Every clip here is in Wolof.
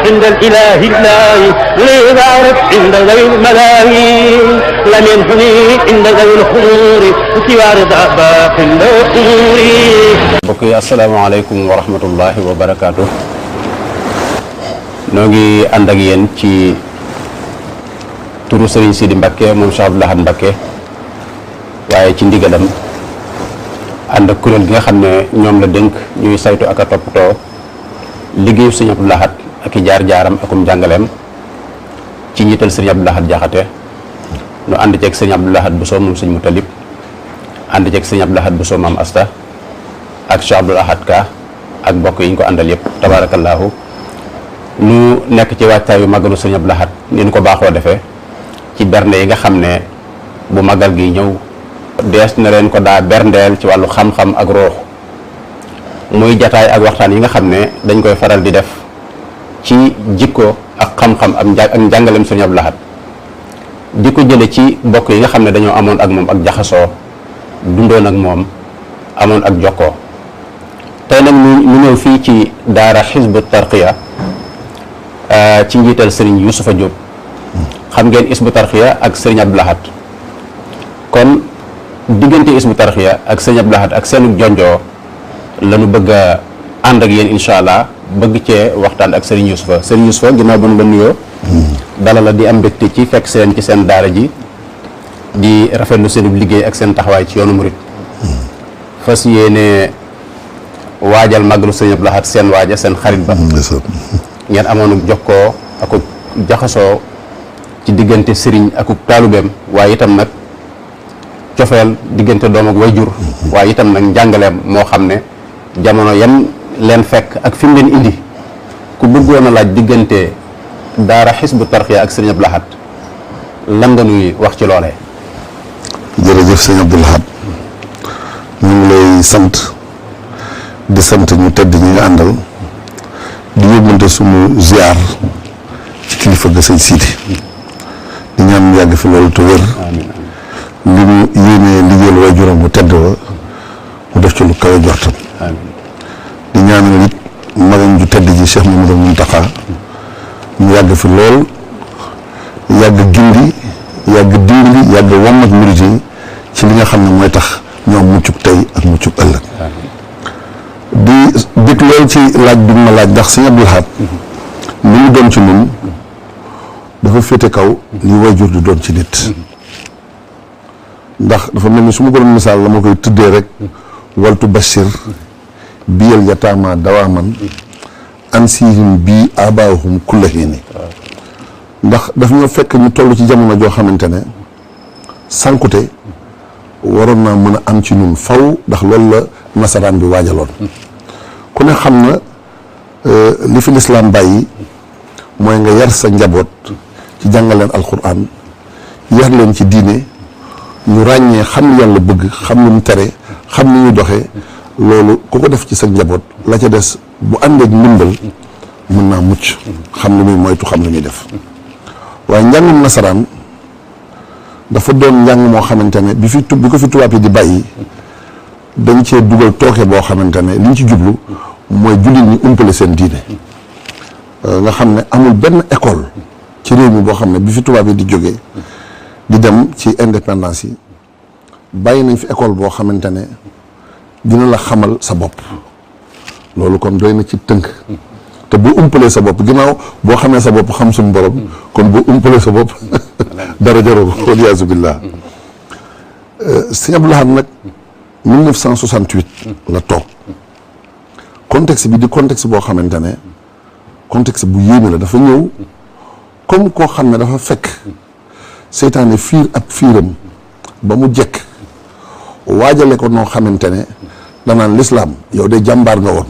عند الإله الله لي بارك عند ذوي الملاهي لم ينحني عند ذوي الخمور سوى رضا باق الأمور. mbokk yi asalaamaaleykum wa rahmatullahi wa barakaatu. noo ngi ànd ak yéen ci turu Serigne Sidi Mbacké moom Cheikh Abdou Lahad Mbacké waaye ci ndigalam ànd ak kuréel gi nga xam ne ñoom la dénk ñuy saytu ak a toppatoo liggéeyu Serigne Abdou Lahad ak i jaar-jaaram akum jàngaleem ci njiital Serigne Abdou Lahad Jaxate nu ànd ceeg Serigne Abdou Lahad Bousso moom Serigne Moutalib ànd ceeg Serigne Abdou Lahad Bousso maam Asta ak Cheikh Abdou Lahad Ka ak mbokk yi ñu ko àndal yëpp tabaarakallaahu nu nekk ci waajtaayu màggalu Serigne Abdou Lahad ni ñu ko baaxoo defee ci bernde yi nga xam ne bu màggal gi ñëw dees na leen ko daa berndeel ci wàllu xam-xam ak ruux muy jataay ak waxtaan yi nga xam ne dañ koy faral di def ci jikko ak xam-xam ak njàngaleem Serigne Abdou Lahad di ko jële ci mbokk yi nga xam ne dañoo amoon ak moom ak jaxasoo dundoon ak moom amoon ak jokkoo tey nag ñu ñëw fii ci daara Hizbu Tarqiya ci njiital Serigne Youssoufa Diop xam ngeen Hizbu Tarqiya ak Serigne Abdou Lahad kon diggante Hizbu Tarqiya ak Serigne Abdou Lahad ak seenu jonjoo la ñu bëgg a ànd ak yéen incha allah bëgg cee waxtaan ak Serigne Youssoufa ginnaaw bu ñu la nuyoo dala la di am mbégte ci fekk seen ci seen daara ji di rafetlu seen liggéey ak seen taxawaay ci yoonu murit fas yéene waajal màggalu Serigne Abdou Lahad seen waaja seen xarit ba ngeen amoon jokkoo ak jaxasoo ci diggante Serigne ak taalubeem waaye itam nag cofeel diggante doom ak wayjur waaye itam nag njàngaleem moo xam ne jamono yam leen fekk ak fi mu leen indi ku bëggoon a laaj diggante daara Hizbu Tarqiya ak Serigne Abdou Lahad lan nga nuy wax ci loolee. jërëjëf Serigne Abdou Lahad ñu ngi lay sant di sant ñu tedd ñi nga àndal di yóbbante suñu ziar ci kilifa ga sëñ Sidi di ñaan mu yàgg fi loolu te wér li mu yéenee liggéeyal waajuram mu tedd wa mu def ci lu kawe jortam di ñaanal it magam ju tedd ji Cheikh Mamadou Mountakha mu yàgg fi lool yàgg gindi yàgg dimbali yàgg wammat murit yi ci li nga xam ne mooy tax ñoom muccub tey ak muccub ëllëg di dikk lool ci laaj bi ma laaj ndax Serigne Abdou Lahad li mu doon ci ñun dafa féete kaw li waajur di doon ci nit ndax dafa mel ni su ma ko doon misaal la ma koy tuddee rek waltu bashir biyal yataama dawaaman ansihim bii abaahum kullahini ndax daf ñoo fekk ñu toll ci jamono joo xamante ne sankute waroon naa mën a am ci ñun faw ndax loolu la nasaraan bi waajaloon ku ne xam na li fi lislaam bàyyi mooy nga yar sa njaboot ci jàngal leen alquran yar leen ci diine ñu ràññee xam li yàlla bëgg xam lu mu tere xam ni ñu doxee loolu ku ko def ci sa njaboot la ca des bu àndeek ndimbal mën naa mucc xam lu muy moytu xam lu muy def waaye njàngum nasaraan dafa doon njàng moo xamante ne bi ko fi tubaab yi di bàyyi dañ cee dugal tooke boo xamante ne liñ ci jublu mooy jullit ñi umpale seen diine nga xam ne amul benn école ci réew mi boo xam ne bi fi tubaab yi di jógee di dem ci indépendance yi bàyyi nañ fi école boo xamante ne dina la xamal sa bopp loolu kon doy na ci tënk te boo umpalee sa bopp ginnaaw boo xamee sa bopp xam suñu borom kon boo umpalee sa bopp dara jaroo ko waliyaasu billah Serigne Abdou Lahad nag 1968 la toog contexte bi di contexte boo xamante ne contexte bu yéeme la dafa ñëw comme koo xam ne dafa fekk seytaane fiir ab fiiram ba mu jekk waajale ko noo xamante ne danaan lislaam yow de jàmbaar nga woon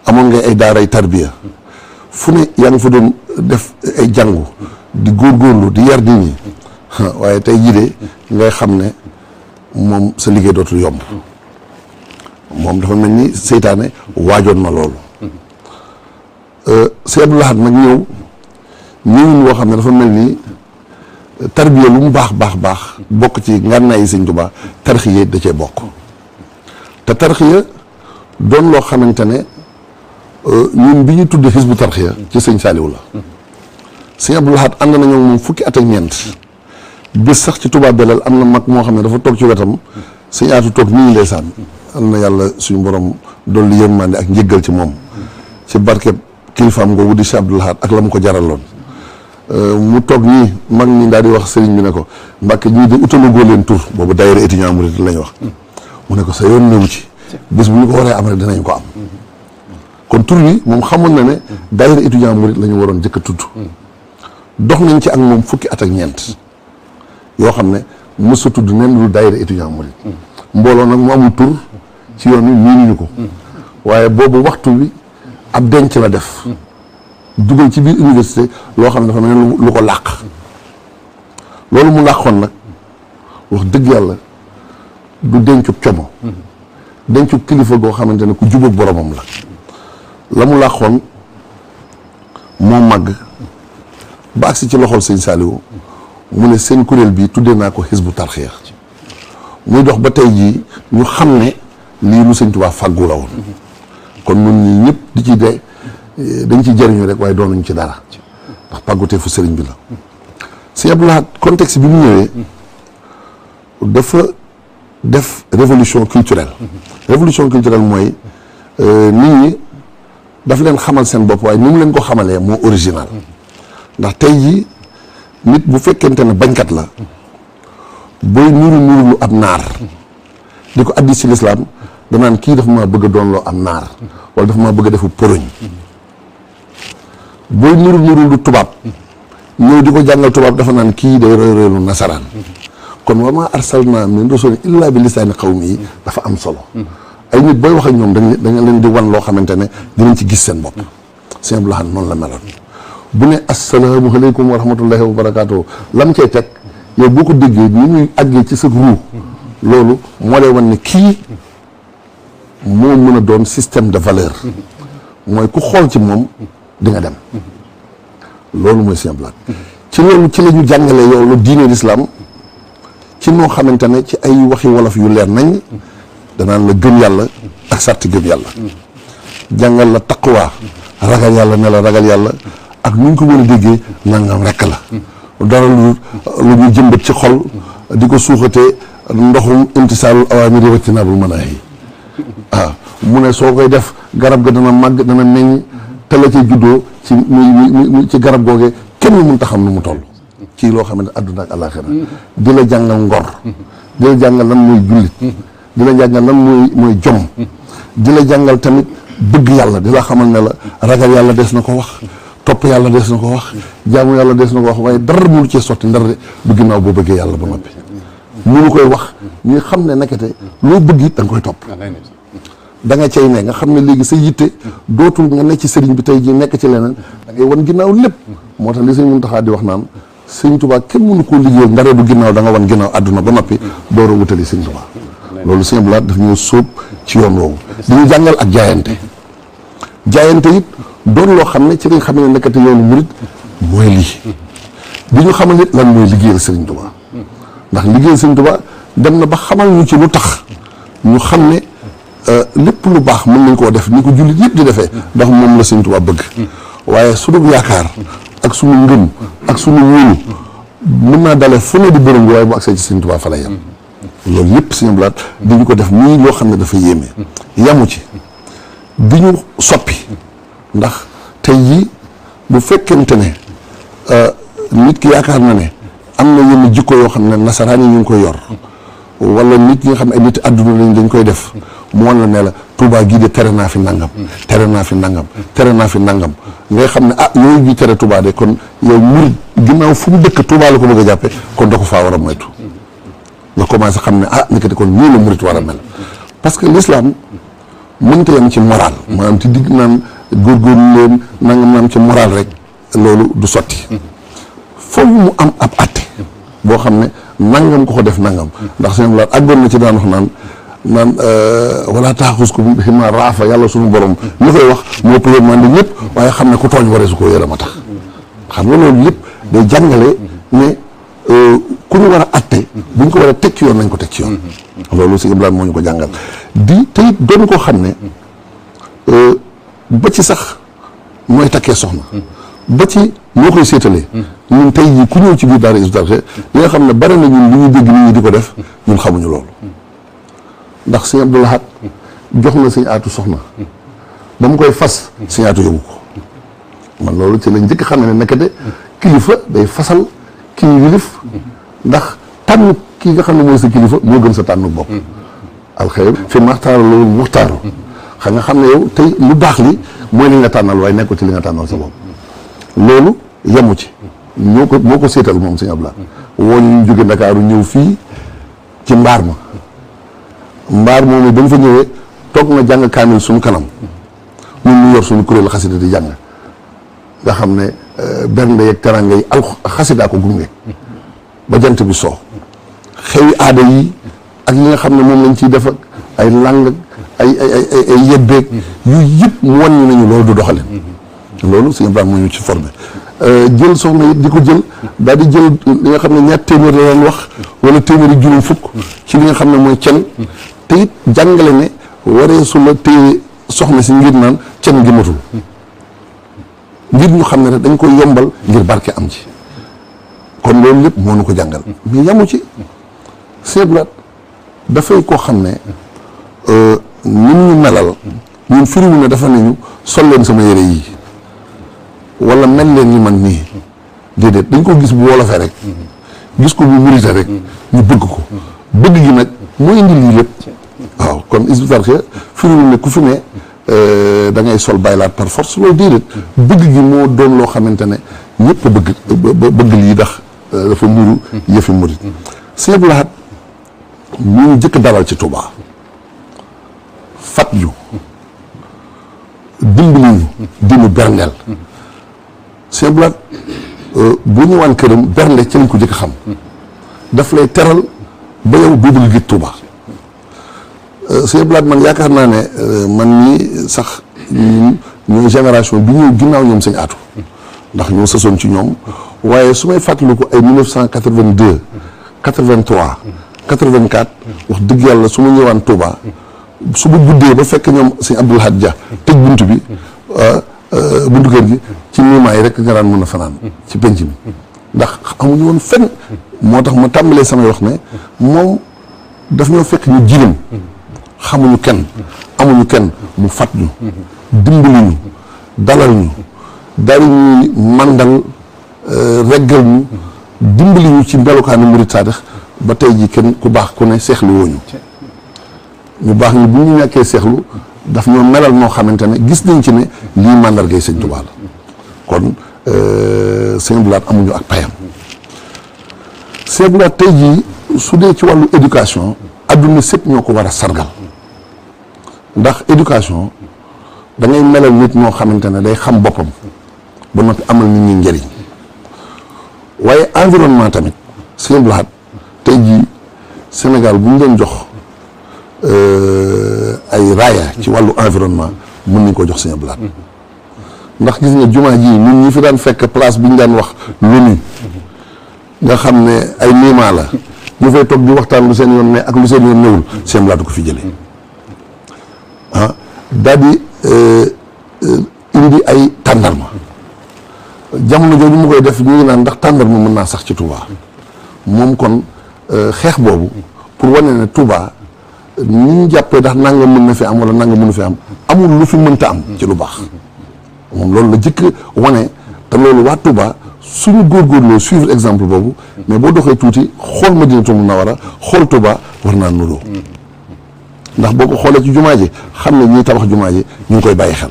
amoon nga ay daaray tarbiya fu ne yaa ngi fa doon def ay jàngu di góorgóorlu di yar nit ñi waaye tey jii de ngay xam ne moom sa liggéey dootul yomb moom dafa mel ni seytaane waajoon na loolu Serigne Abdou Lahad nag ñëw ñëwin woo xam ne dafa mel ni tarbiya lu mu baax bokk ci ngànnaay yi Sëñ Tuubaa tarxiya da cee bokk te tarxiya doon loo xamante ne ñun bi ñu tudd Hizbut Tarqiyyah ci sëñ Saliou la sëñ Abdou Lahad ànd nañoo moom fukki at ak ñeent bés sax ci Touba Belel am na mag moo xam ne dafa toog ci wetam sëñ Aatu toog nii ndeysaan am na yàlla suñu borom dolli yërmande ak njëggal ci moom ci barkeb kilifaam googu di Cheikh Abdou Lahad ak la mu ko jaraloon mu toog nii mag ñi daal di wax sëriñ bi ne ko Mbàkke ñii de utalagoo leen tur boobu daayira étudiant murid lañ wax mu ne ko sa yoon newu ci bés bu ñu ko waree am rek dinañ ko am kon tur bi moom xamoon na ne daayira étudiant murid la ñu waroon jëkk a tudd dox nañ ci ak moom fukki at ak ñeent yoo xam ne mos a tudd nen lu daayira étudiant murid mbooloo nag mu amul tur ci yoon wi miinuñu ko waaye boobu waxtu bi ab denc la def dugal ci biir université loo xam ne dafa mel ne lu ko làq loolu mu làqoon nag wax dëgg yàlla du dencub como dencub kilifa goo xamante ne ku jubóog boromam la mu làqoon moo màgg ba agsi ci loxol sëñ Saliou mu ne seen kuréel bi tuddee naa ko Hizbut Tarqiyyah muy dox ba tey jii ñu xam ne lii lu sëñ Tuubaa fàggu la woon kon ñun ñii ñëpp di ci de dañ ci jëriñu rek waaye doonuñ ci dara ndax pàggutee fu sëriñ bi la sëñ Abdou Lahad contexte bi mu ñëwee dafa def révolution culturelle mooy nit ñi daf leen xamal seen bopp waaye ni mu leen ko xamalee moo original ndax tey jii nit bu fekkente ne bañkat la booy nuru lu ab naar di ko addi si lislaam danaan kii dafa maa bëgg a doon loo am naar wala dafa maa bëgg a defu poroñ booy nuru lu tubaab ñëw di ko jàngal tubaab dafa naan kii day roy lu nasaraan kon wa maa arsalnaa min rasulin illaa bi lisaani qawmihi dafa am solo ay nit booy wax ak ñoom da nga leen di wan loo xamante ne dinañ ci gis seen bopp sëñ Abdou Lahad noonu la meloon bu ne asalaamaaleykum wa rahmatullahi wa barakaatu lam cay teg yow boo ko déggee ni muy àggee ci sa ruu loolu moo lay wan ne kii moo mën a doon système de valeur mooy ku xool ci moom di nga dem loolu mooy sëñ Abdou Lahad ci loolu ci la ñu jàngalee yow lu diine l'islam ci noo xamante ne ci ay waxi wolof yu leer nañ danaan la gëm yàlla ak sarti gëm yàlla jàngal la taqwa ragal yàlla ne la ragal yàlla ak nu ñu ko mën a déggee nangam rekk la dara lu ñu jëmbat ci xol di ko suuxatee ndoxum imtisaalul awaamiri wa ijtinaabul manaahi mu ne soo koy def garab ga dana màgg dana meññ te la ci juddoo ci garab googee kenn mun ta xam nu mu toll ci loo xam ne àdduna ak àllaaxira di la jàngal ngor di la jàngal lan mooy jullit di la jàngal lan mooy jom di la jàngal tamit bëgg yàlla di la xamal ne la ragal yàlla des na ko wax topp yàlla des na ko wax jaamu yàlla des na ko wax waaye dara mënu cee sotti ndar de bu ginnaaw boo bëggee yàlla ba noppi mënu koy wax ñi xam ne nekkate loo bëgg it da nga koy topp da nga cay ne nga xam ne léegi sa yitte dootul nga nekk ci sëriñ bi tey ji nekk ci leneen da ngay wan ginnaaw lépp moo tax li sëñ Muntaxa di wax naan sëñ Tuubaa kenn mënu koo liggéeyal ndare bu ginnaaw da nga wan ginnaaw àdduna ba noppi door a wutali sëñ Tuubaa loolu sëñ Abdou Lahad daf ñoo sóob ci yoon woowu dañu jàngal ak jaayante it doon loo xam ne ci lañ xam ne nekkate yoonu murit mooy lii bi ñu xamal it lan mooy liggéeyal sëriñ Tuubaa ndax liggéeyal sëriñ Tuubaa dem na ba xamal ñu ci lu tax ñu xam ne lépp lu baax mën nañ koo def ni ko jullit yëpp di defee ndax moom la sëriñ Tuubaa bëgg waaye sunu yaakaar ak sunu ngëm ak sunu wóolu mën naa dalee fu ne di bërëm waaye bu agsee ci sëriñ Tuubaa fa la yem loolu yëpp sëriñ Abdou Lahad di ñu ko def muy loo xam ne dafa yéeme yamu ci di ñu soppi ndax tey jii bu fekkente ne nit ki yaakaar na ne am na yenn jikko yoo xam ne nasaraan yi ñu ngi koy yor wala nit ñi nga xam ne ay nit àdduna lañ dañ koy def mu wan la ne la Touba gii de tere naa fi nangam tere naa fi nangam tere naa fi nangam ngay xam ne yooyu ñu tere Touba de kon yow murid ginnaaw fu mu dëkk Touba la ko bëgg a jàppe kon da ko faa war a moytu nga commencé xam ne nekkati kon nii la murid war a mel parce que l'islam mënta yam ci moral maanaam ci digg naan góorgóorlu leen nangam naam ci moral rek loolu du sotti foofu mu am ab atte boo xam ne nangam ko def nangam ndax seen laat àggoon na ci daan wax naan wala taaxus ko bi xima raafa yàlla suñu borom ñu koy wax moo pëyër mandi ñëpp waaye xam ne ku tooñ waree su ko yërëm a tax xam nga loolu lépp day jàngale ne ku ñu war a atte bu ñu ko war a teg ci yoon nañ ko teg ci yoon loolu si Ibrahima moo ñu ko jàngal di te it doon koo xam ne ba ci sax mooy takkee soxna ba ci moo koy séetalee ñun tey jii ku ñëw ci biir daara Hizbut Tarqiyyah li nga xam ne bari na ñun li ñu dégg nit ñi di ko def ñun xamuñu loolu ndax sëñ Abdou Lahad jox na sëñ Aatu soxna ba mu koy fas sëñ Aatu yóbbu ko man loolu ci lañ njëkk xam ne nekkate kilifa day fasal kii yilif ndax tànn kii nga xam ne mooy sa kilifa moo gën sa tànn bopp alxeyr fi maxtaar loolu muxtaaru nga xam ne yow tey lu baax li mooy li nga tànnal waaye nekkul ci li nga tànnal sa bopp loolu yemu ci moo ko seetal moom sëñ Abdou Lahad woo ñu jóge Ndakaaru ñëw fii ci mbaar moom ba mu fa ñëwee toog na jàng kaamil suñu kanam ñun ñu yor suñu kuréel xasida di jàng nga xam ne bernde yeeg teranga yi xasidaa ko gunge ba jant bi soo xewi aada yi ak yi nga xam ne moom lañ ciy def ak ay lang ay yebbeeg yu yëpp mu wàññi nañu loolu du doxalin loolu sëñ Ibrahima moo ñu ci formé jël soxna it di ko jël daal di jël li nga xam ne ñaar téeméer la doon wax wala téeméeri juróom fukk ci li nga xam ne mooy cen te it jàngale ne waree su la téye soxna si ngir naan cen gi matul ngir ñu xam ne rek dañ koy yombal ngir barke am ci kon loolu lépp moo nu ko jàngal mais yamu ci seeblaat dafay koo xam ne ñun ñu melal ñun firiwu ne dafa nañu sol leen sama yére yi wala mel leen ñi man nii déedéet dañ ko gis bu wolofee rek gis ko bu murite rek ñu bëgg ko bëgg gi nag moo indi lii lépp waaw kon Hizbut Tarqiyyah firiwu ne ku fi ne da ngay sol baylaat par force loolu déedéet bëgg gi moo doon loo xamante ne ñëpp bëgg lii ndax dafa muru yëfi murit Sëñ Abdou Lahad ñu jëkk dalal ci Touba fat ju dimbali ñu dinu berndeel Sëñ Abdou Lahad boo ñëwaan këram bernde ci lañ ko jëkk xam daf lay teral ba yow doo bëgg gis Touba Sëñ Abdou Lahad man yaakaar naa ne man ñi sax ñooy génération bi ñëw ginnaaw ñoom sëñ Aatu ndax ñoo sësoon ci ñoom waaye su may fàttaliku ay 1982 83 84 wax dëgg yàlla su ma ñëwaan Touba su ma guddee ba fekk ñoom sëñ Abdou Lahad Dia tëj buntu bi buntu kër gi ci niimaa yi rek nga daan mën a fanaan ci penc mi ndax amuñu woon fenn moo tax ma tàmbalee samay wax ne moom daf ñoo fekk ñu jirim xamuñu kenn amuñu kenn mu fat ñu dimbali ñu dalal ñu daal ñuy màndal reggal ñu dimbali ñu ci melokaanu murit saadix ba tey ji kenn ku baax ku ne seexlu wooñu ñu baax ñi bu ñu ñàkkee seexlu daf ñoo melal moo xamante ne gis nañ ci ne lii màndargay sëñ Tuubaa la kon sëñ Abdou Lahad amuñu ak payam sëñ Abdou Lahad tey jii su dee ci wàllu éducation adduna sépp ñoo ko war a sargal ndax éducation da ngay melal nit ñoo xamante ne day xam boppam ba noppi amal nit ñi njëriñ waaye environnement tamit sëñ Abdou Lahad tey jii Sénégal bu ñu doon jox ay raaya ci wàllu environnement mën nañ ko jox sëñ Abdou Lahad ndax gis nga jumaa ji ñun ñi fi daan fekk place bi ñu daan wax l'ONU nga xam ne ay niimaa la ñu fay toog di waxtaan lu seen yoon ne ak lu seen yoon newul sëñ Abdou Lahad ko fi jëlee daal di indi ay tàndarma jamono jooju mu koy def ñu ngi naan ndax tàndarma mën naa sax ci Touba moom kon xeex boobu pour wane ne Touba ni ñu jàppee ndax nanga mën na fi am wala nanga mënu fi am amul lu fi mënta am ci lu baax moom loolu la jëkk wane te loolu waa Touba suñu góorgóorloo suivre exemple boobu mais boo doxee tuuti xool Madinatul Munawwara xool Touba war naa nuroo ndax boo ko xoolee ci jumaa ji xam ne ñiy tabax jumaa ji ñu ngi koy bàyyi xel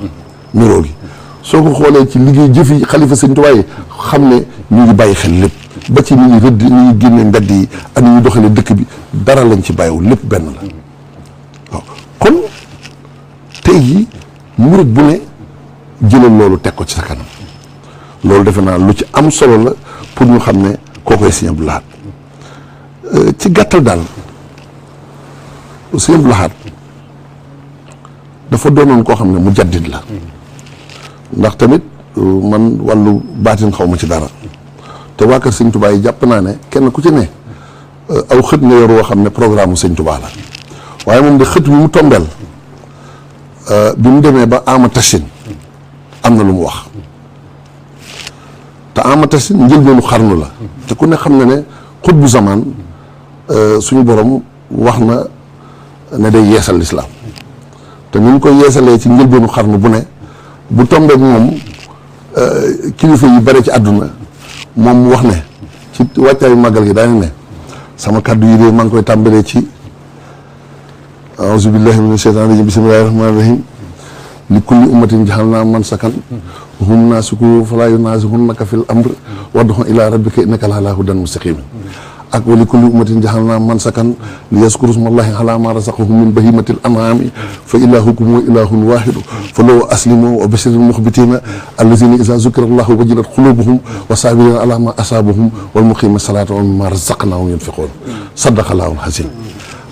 nuroo gi soo ko xoolee ci liggéey jëfi xalifa sëñ Touba yi xam ne ñu ngi bàyyi xel lépp ba ci ni ñuy rëdd ni ñuy génnee mbedd yi ak ni ñuy doxalee dëkk bi dara lañ ci bàyyiwul lépp benn la waaw kon tey jii murit bu ne jëlal loolu teg ko ci sa kanam loolu defe naa lu ci am solo la pour ñu xam ne koo koy Sëñ Abdou Lahad ci gàttal daal Sëñ Abdou Lahad dafa doonoon koo xam ne mu jaddid la ndax tamit man wàllu baatin xaw ma ci dara te waa kër Sëñ Tuubaa yi jàpp naa ne kenn ku ci ne aw xët nga yor woo xam ne programme mu Sëñ Tuubaa la waaye moom de xët bi mu tombeel bi mu demee ba ama tashin am na lu mu wax te ama tasin njëlbeenu xarnu la te ku ne xam na ne xutbu zaman suñu borom wax na ne day yeesal lislaam te ni ñu koy yeesalee ci njëlbeenu xarnu bu ne bu tombeek moom kilifa yi bare ci àdduna moom mu wax ne ci wàccaayu màggal gi daane ne sama kàddu yi de maa ngi koy tàmbalee ci auzu billahi mina shaytaani rajim bismillahi rahmaani rahim li kulli ummatin jaxalnaa mansakan hum naasikuhu falaa yunaazihunaka fil amr wad'u ilaa rabbika innaka la'alaa hudan mustaqim ak wa li kulli ummatin jaxalnaa mansakan li yazkuru smallahi alaa maa razaqahum min bahiimatil an'aami fa ilaahukum ilaahun waahidu falahu aslimu wa bashiril muxbitiina allaziina izaa zukira llaahu wajilat quluubuhum wa saabiriina alaa maa asaabahum wal muqiimiina salaata wa mimmaa razaqnaahum yunfiquun sadaqallaahul aziim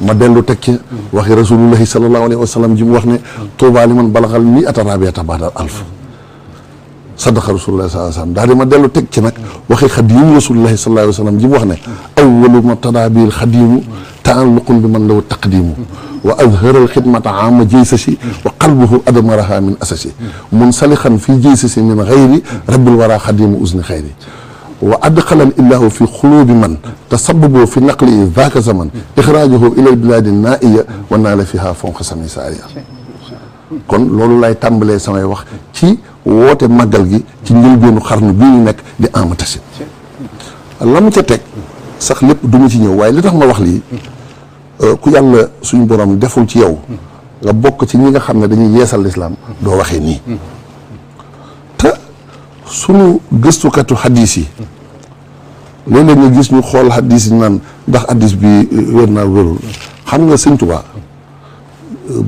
ma dellu teg ci waxi rasulullahi sallallahu alayhi wa sallam ji mu wax ne tuubaa liman balagal mi'ata rabiata ba'dal alf sadaqa rasulullahi sallallahu alayhi wa sallam daal di ma dellu teg ci nag waxi xadiimu rasulullahi sallallahu alayhi wa sallam ji mu wax ne awwalu ma tadaa bil xadiimu taalluqun bi man law taqdiimu wa azharal xidmata ama jaysasi wa qalbuhu admaraha min asasi munsalixan fii jaysasi min xayri rabbil wara xadiimu usni xayri wa adxalal illahu fi xulubi man tasababo fi naqli zaaka zaman ixraajuhu ilal bilaadi naaiya wa naala fiha fonq sami saariya kon loolu lay tàmbalee samay wax ci woote màggal gi ci njëlbeenu xarnu bii ñu nekk di ama tasin la mu ca teg sax lépp du ma ci ñëw waaye li tax ma wax lii ku yàlla suñu borom deful ci yow nga bokk ci ñi nga xam ne dañuy yeesal lislaam doo waxee nii suñu gëstukatu hadis yi léeg-léeg nga gis ñu xool hadis yi naan ndax hadis bi wér naa wérul xam nga sëñ Tuubaa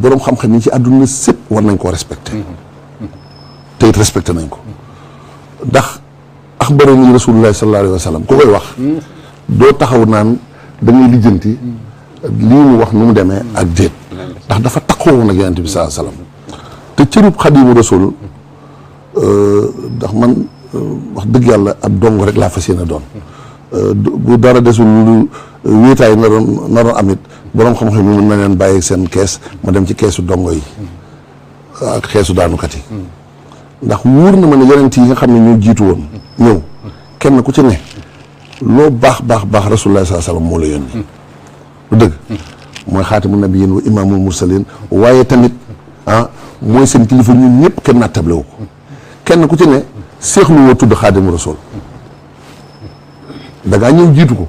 boroom xam-xam yi ci àdduna sépp war nañ koo respecté te it respecté nañ ko ndax axbarani rasulullahi sallallahu alayhi wa sallam ku koy wax doo taxaw naan dañuy lijjanti lii mu wax nu mu demee ak déet ndax dafa taxaw woon ak yonent bi sallallahu alayhi wa sallam te cërub xadimu rasul ndax man wax dëgg yàlla ab dong rek laa fas yéene doon bu dara desul lu wéetaay naroon amit boroom xam-xam yi mën na leen bàyyi seen kees ma dem ci keesu dongo yi ak keesu daanukat yi ndax wóor na ma ne yonent yi nga xam ne ñoo jiitu woon ñëw kenn ku ci ne loo baax rasulullah sallallahu alayhi wa sallam moo la yónni lu dëgg mooy xaatimu nabiyyin wa imaamul mursalin waaye tamit mooy seen kilifa ñun ñëpp kenn nattable wu ko kenn ku ci ne seexlu woo tudd xaadimu rasul da ngaa ñëw jiitu ko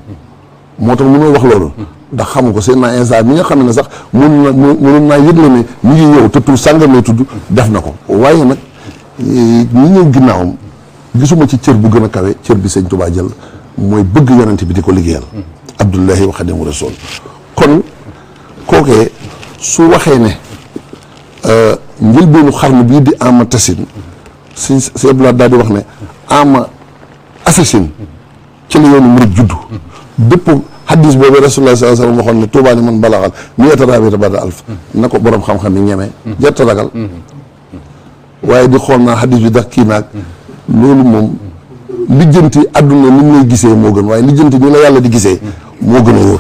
moo tax mënoo wax loolu ndax xamu ko seen naa instant mi nga xam ne sax mënoon naa yëgle ne mi ngi ñëw te tur sàngam lay tudd def na ko waaye nag ñi ñëw ginnaawam gisuma ci cër bu gën a kawe cër bi sëñ Tuubaa jël mooy bëgg yonent bi di ko liggéeyal abdullahi wa xaadimu rasul kon kookee su waxee ne njëlbeenu xarnu bii di ama tasin si sebla daal di wax ne ama assasine ci la yoonu murid juddu dëpp hadis boobu rasulullah sallallahu alayhi wasallam waxoon ne tuubaa ni man balaxal mi'ata rabiata ba'da alf na ko borom xam-xam yi ñemee jarta ragal waaye di xool naa hadis bi ndax kii naag loolu moom lijjanti àdduna ni ñu lay gisee moo gën waaye lijjanti ni la yàlla di gisee moo gën a wóor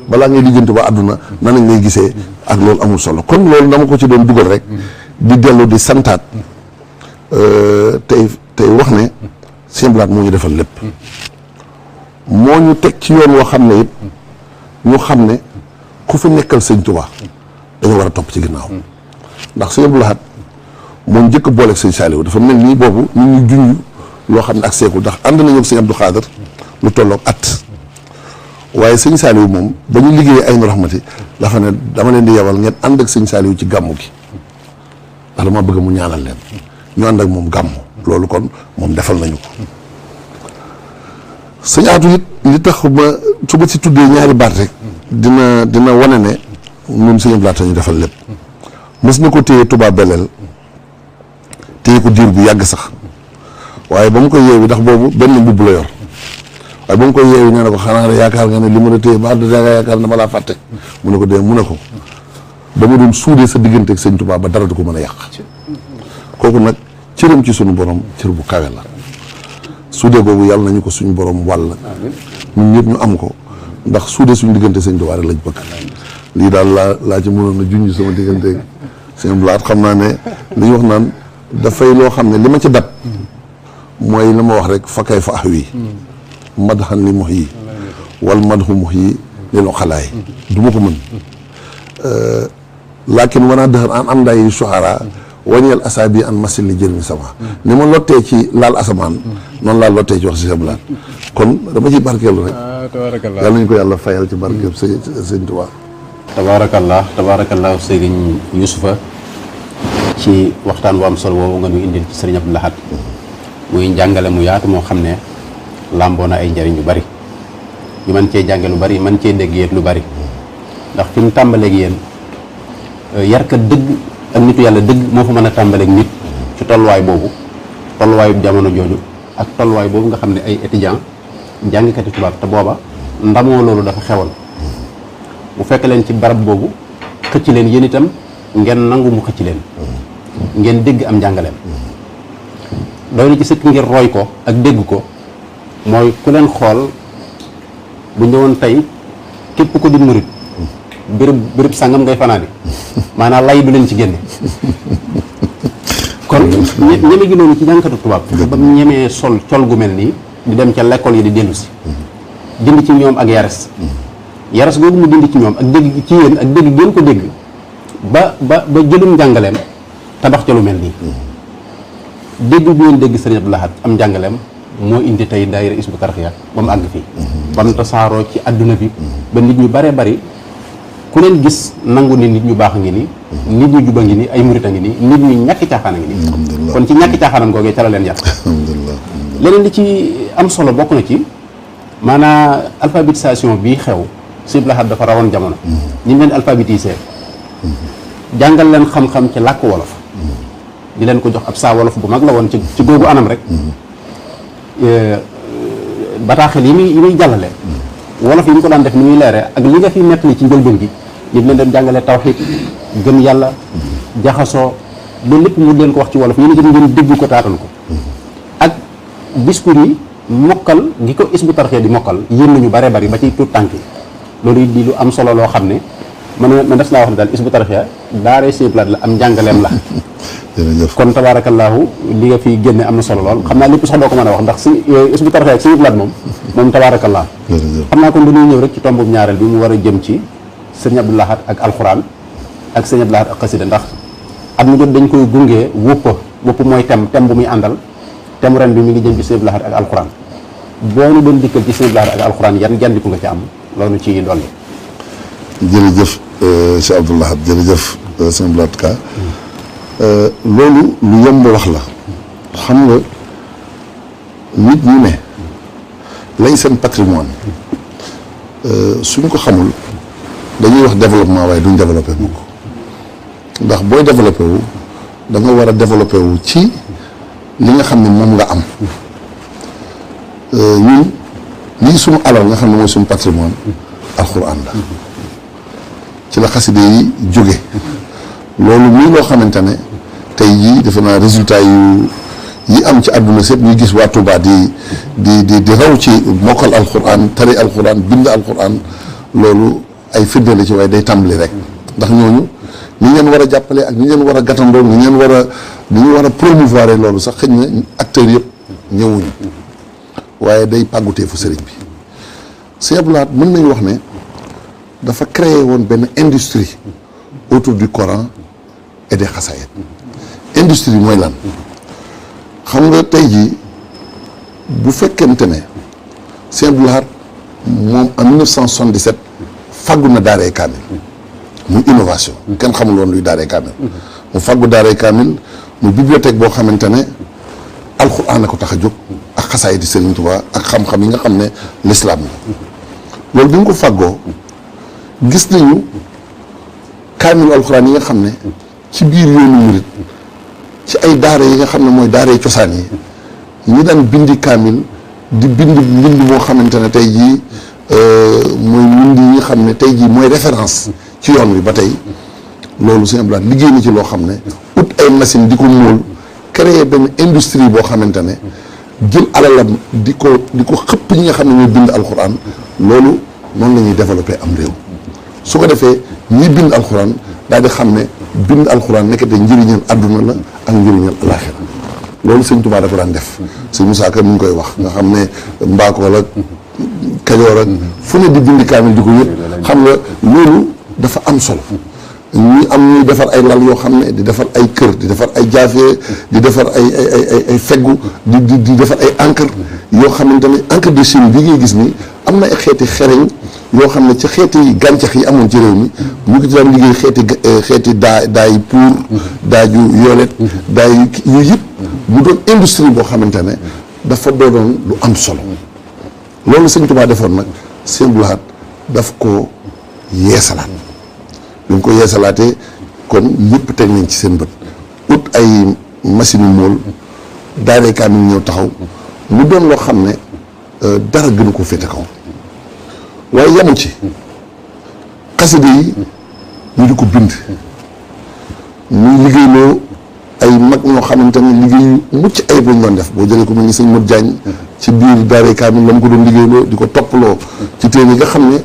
balaa ngay lijjanti ba àdduna nan lañ lay gisee ak loolu amul solo kon loolu dama ko ci doon dugal rek di dellu di santaat tey wax ne Sëñ Blaat moo ñu defal lépp moo ñu teg ci yoon woo xam ne it ñu xam ne ku fi nekkal Sëñ Tuubaa dañu war a topp ci ginnaaw ndax Sëñ Blaat moom njëkk a booleeg Sëñ Saaliw dafa mel nii boobu ñu ngi junj loo xam ne ak seekul ndax ànd nañu ak Sëñ Abdou Khadr lu tolloog at waaye Sëñ Saaliw moom ba ñu liggéeyee ay rahmati dafa ne dama leen di yebal ngeen ànd ak Sëñ Saaliw ci gàmmu gi ndax dama bëgg mu ñaanal leen ñu ànd ak moom gàmmu loolu kon moom defal nañu ko Sëñ Aatu it li tax ba su ma ci tuddee ñaari baat rek dina wane ne ñun Sëñ Blaat ñu defal lépp mës na ko téye Touba Belel téye ko diir bu yàgg sax waaye ba mu koy yeewi ndax boobu benn mbubb la yor waaye ba mu koy yeewi nee na ko xanaa yaakaar nga ne li mën a téye ba da nga yaakaar ne ma laa fàtte mu ne ko dee mu ne ko dama doon suudee sa diggante ak Sëñ Tuubaa ba dara du ko mën a yàq kooku nag cëram ci sunu borom cër bu kawe la suudee boobu yàlla nañu ko suñu borom wàll ñun ñëpp ñu am ko ndax suudee suñu diggante Sëñ Tuubaa rek lañ bëgg lii daal laa ci mënoon a junj sama diggante Sëñ Blaat xam naa ne li ñu wax naan dafay loo xam ne li ma ci dab mooy li ma wax rek fa kay fa ahwi madhan li muhyi wal madhu muhyi lil uqalaay du ma ko mën laakin wanaa dëxër an am nday suhara wañeel asaabi an masil li jël mi sama ni ma lottee ci laal asamaan noonu laa lottee ci wax si sablaat kon dama ciy barkeelu rek yàlla nañu ko yàlla fayal ci barkeelu sëñ Tuubaa tabaarakallah sëriñ Yuusufa ci waxtaan bu am solo boobu nga ñu indil ci sëriñ Abdou Lahad muy njàngale mu yaatu moo xam ne làmboo na ay njëriñ yu bari ñu mën cee jànge lu bari mën cee dégg yéen lu bari ndax fi mu tàmbaleeg yéen yarkat dëgg ak nitu yàlla dëgg moo fa mën a tàmbaleeg nit ci tolluwaay boobu tolluwaayu jamono jooju ak tolluwaay boobu nga xam ne ay étudiant jàngkati tubaab te booba ndamoo loolu dafa xewoon mu fekk leen ci barab boobu xëcc leen yéen itam ngeen nangu mu xëcc leen ngeen dégg am njàngaleem doy na ci sëkk ngir roy ko ak dégg ko mooy ku leen xool bu ñëwoon tey képp ko di murit béréb sàngam ngay fanaani maanaam lay du leen ci génne kon ñeme gi noonu ci jàngkatu tubaab ba mu ñemee sol col gu mel nii di dem ca l'école yi di dellu si dindi ci ñoom ak yaras googu mu dindi ci ñoom ak dégg ci yéen ak dégg ngeen ko dégg ba jëlum njàngaleem tabax ca lu mel nii dégg bu ngeen dégg sëriñ Abdou Lahad am njàngaleem moo indi tey daayira Hizbut Tarqiyyah ba mu àgg fii ba mu tasaaroo ci adduna bi ba nit ñu baree bari ku leen gis nangu ni nit ñu baax a ngi ni nit ñu juba ngi ni ay murit a ngi ni nit ñu ñàkki caaxaan a ngi ni kon ci ñàkki caaxaanam googee ca la leen yàq leneen li ci am solo bokk na ci maanaam alphabétisation bii xew Sëriñ Abdou Lahad dafa rawoon jamono ñi leen alphabétisé jàngal leen xam-xam ci làkk wolof di leen ko jox ab saa wolof bu mag la woon ci googu anam rek bataaxel yi muy jàllale wolof yi ñu ko daan def ni muy leere ak li nga fi nettali ci njëlbeen gi ñu leen doon jàngale tawxiid gëm yàlla jaxasoo loolu lépp mu leen ko wax ci wolof yéen itam ngeen dégg ko taatan ko ak discours yi mokkal gi ko Hizbut Tarqiyyah di mokkal yéen nañu bare bari ba ci tuut tànk yi loolu it di lu am solo loo xam ne man des naa wax ne daal Hizbut Tarqiyyah daaree Sëriñ Abdou Lahad la am njàngaleem la kon tabaarakallaahu li nga fi génne am na solo lool xam naa lépp sax doo ko mën a wax ndax si Hizbut Tarqiyyah ak Sëriñ Abdou Lahad moom tabaarakallaahu xam naa kon dañuy ñëw rek ci tombu ñaareel bi mu war a jëm ci Sëriñ Abdou Lahad ak alxuraan ak Sëriñ Abdou Lahad ak xasida ndax at mu jot dañ koy gungee wópp mooy thème bu muy àndal thème ren bi mi ngi jëm ci Sëriñ Abdou Lahad ak alxuraan boo ñu doon dikkal ci Sëriñ Abdou Lahad ak alxuraan yan jandiku nga ci am loolu ci dolli. jërëjëf Cheikh Abdou Lahad jërëjëf sëñ Abdou Lahad Ka loolu lu yomb wax la xam nga nit ñi ne lañ seen patrimoine suñ ko xamul dañuy wax développement waaye duñ développé mukk ndax booy développé wu da nga war a développé wu ci li nga xam ne moom nga am ñun lii suñu alal nga xam ne mooy suñu patrimoine alxuraan la ci la xaside yi jóge loolu muy loo xamante ne tey jii defe naa résultat yi am ci àdduna sépp ñu gis waa Touba di raw ci mokkal alxuraan tari alxuraan bind alxuraan loolu ay firnde la ci waaye day tàmbali rek ndax ñooñu ni ngeen war a jàppale ak ni ngeen war a gàttandoo ni ngeen war a promouvoir loolu sax xëy na acteurs yëpp ñëwuñu waaye day pàggutee fu sëriñ bi Sëriñ Abdou Lahad mën nañu wax ne dafa créé woon benn industrie autour du Coran et des xasaayid industrie mooy lan xam nga tey jii bu fekkente ne Sëriñ Abdou Lahad moom en 1977 faggu na daaray kaamil muy innovation kenn xamul woon luy daaray kaamil mu faggu daaray kaamil muy bibliothèque boo xamante ne alxuraan a ko tax a jóg ak xasaayid di Sëriñ Tuubaa ak xam-xam yi nga xam ne l'islam la loolu bi nga ko faggoo gis nañu kaamilu alxuraan yi nga xam ne ci biir yoonu murit ci ay daara yi nga xam ne mooy daara cosaan yi ñi daan bindi kaamil di mbind moo xamante ne tey jii mooy mbind yi nga xam ne tey jii mooy référence ci yoon wi ba tey loolu Sëriñ Abdou Lahad liggéey na ci loo xam ne ut ay machine di ko móol créer benn industrie boo xamante ne jël alalam di ko xëpp ñi nga xam ne ñooy bind alxuraan loolu noonu la ñuy développé am réew su ko defee ñi bind alxuraan daal di xam ne bind alxuraan nekkate njëriñal adduna la ak njëriñal alaxira loolu sëñ Tuubaa da ko daan def sëñ Musaa Ka mi ngi koy wax nga xam ne Mbaakool ak Kajoor ak fu ne di bindi kaamil di ko yëpp xam nga loolu dafa am solo ñi am ñuy defar ay lal yoo xam ne di defar ay kër di defar ay jaafee di defar ay feggu di defar ay encre yoo xamante ne encre de Chine bi ngay gis ni am na ay xeeti xereñ yoo xam ne ci xeeti gàncax yi amoon ci réew mi ñu ko ci daan liggéey xeeti daay pour daaju yolet daay yooyu yëpp mu doon industrie boo xamante ne dafa doonoon lu am solo loolu sëñ Tuubaa defoon nag sëñ Abdou Lahad daf ko yeesalaat bi mu ko yeesalaatee kon ñëpp teg nañ ci seen bët ut ay machine mool daaree kaamil ñëw taxaw mu doon loo xam ne dara gënu ko féete kaw waaye yamu ci xasida yi ñu di ko bind muy liggéeyloo ay mag ñoo xamante ne liggéey mucc ayib lañ doon def boo jëlee ko mel ni sëñ Modou Diagne ci biir daaree kaamil la mu ko doon liggéeyloo di ko toppaloo ci téere yi nga xam ne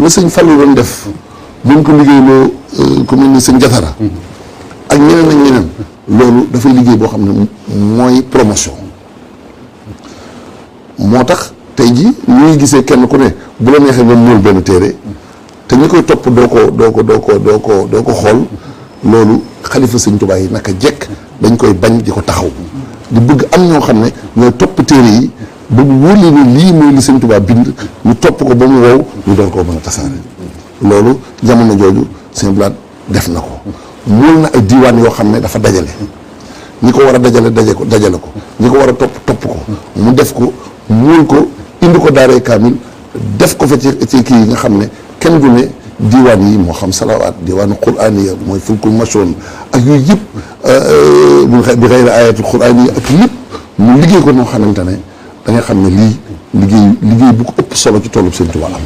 la sëñ Fallou doon def buñ ko liggéeyloo ku mel ni sëñ Jatara ak ñeneen ak ñeneen loolu dafay liggéey boo xam ne mooy promotion moo tax tey jii ñuy gisee kenn ku ne bu la neexee nga mool benn téere te ñi koy topp doo ko xool loolu xalifa sëñ Tuubaa yi naka jekk dañ koy bañ di ko taxaw di bëgg am ñoo xam ne ñooy topp téere yi bëgg wóor leen ne lii mooy li sëñ Tuubaa bind ñu topp ko ba mu wow ñu door koo mën a tasaare loolu jamono jooju sëñ Abdou Lahad def na ko mool na ay diiwaan yoo xam ne dafa dajale ñi ko war a dajale dajale ko ñi ko war a topp ko mu def ko mool ko indi ko daaray kaamil def ko fa ci kii yi nga xam ne kenn du ne diiwaan yi moo xam salawaat diiwaanu quraaniya mooy fulkul masoon ak yooyu yëpp bi xayri ayatul quraaniya ak yëpp mu liggéey ko noo xamante ne da nga xam ne lii liggéey bu ko ëpp solo ci tollub Sëñ Tuubaa am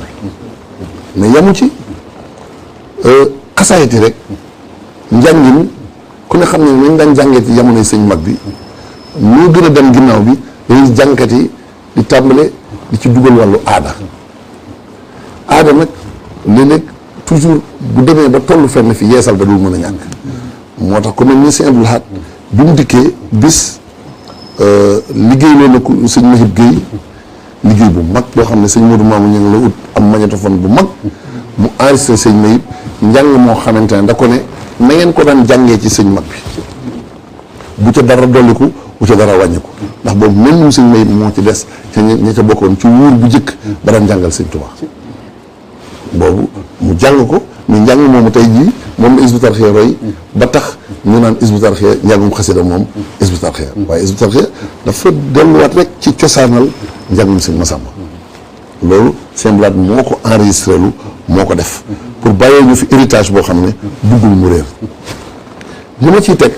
mais yamu ci xasaayiti rek njàngin ku ne xam ne nañ daan jàngee ci jamonoy sëñ mag bi moo gën a dem ginnaaw bi dañuy jàngkat yi di tàmbale di ci dugal wàllu aada nag léeg-léeg toujours bu demee ba tollu fenn fi yeesal ba dul mën a ñàkk moo tax ku mel ni sëñ Abdou Lahad bi mu dikkee bis liggéey loolu na ko sëñ Mahib Guèye liggéey bu mag boo xam ne sëñ Modou Mamou ñu ngi la ut am magnétophone bu mag mu enregistré sëñ Mahib njàng moo xamante ne da ko ne na ngeen ko daan jàngee ci sëñ mag bi bu ca dara dolliku bu ca dara wàññiku ndax boobu mel ni sëñ Mahib moo ci des ca ña ca bokkoon ci wuur bu njëkk ba daan jàngal sëñ Tuubaa boobu mu jàng ko mais njàng moomu tey jii moom la Hizbut Tarqiyyah roy ba tax ñu naan Hizbut Tarqiyyah njàngum xasida moom Hizbut Tarqiyyah waaye Hizbut Tarqiyyah dafa delluwaat rek ci cosaanal njàngum sëñ Massamba loolu sëñ Abdou Lahad moo ko enregistré lu moo ko def pour bàyyee ñu fi héritage boo xam ne buggul mu réer li ma ciy teg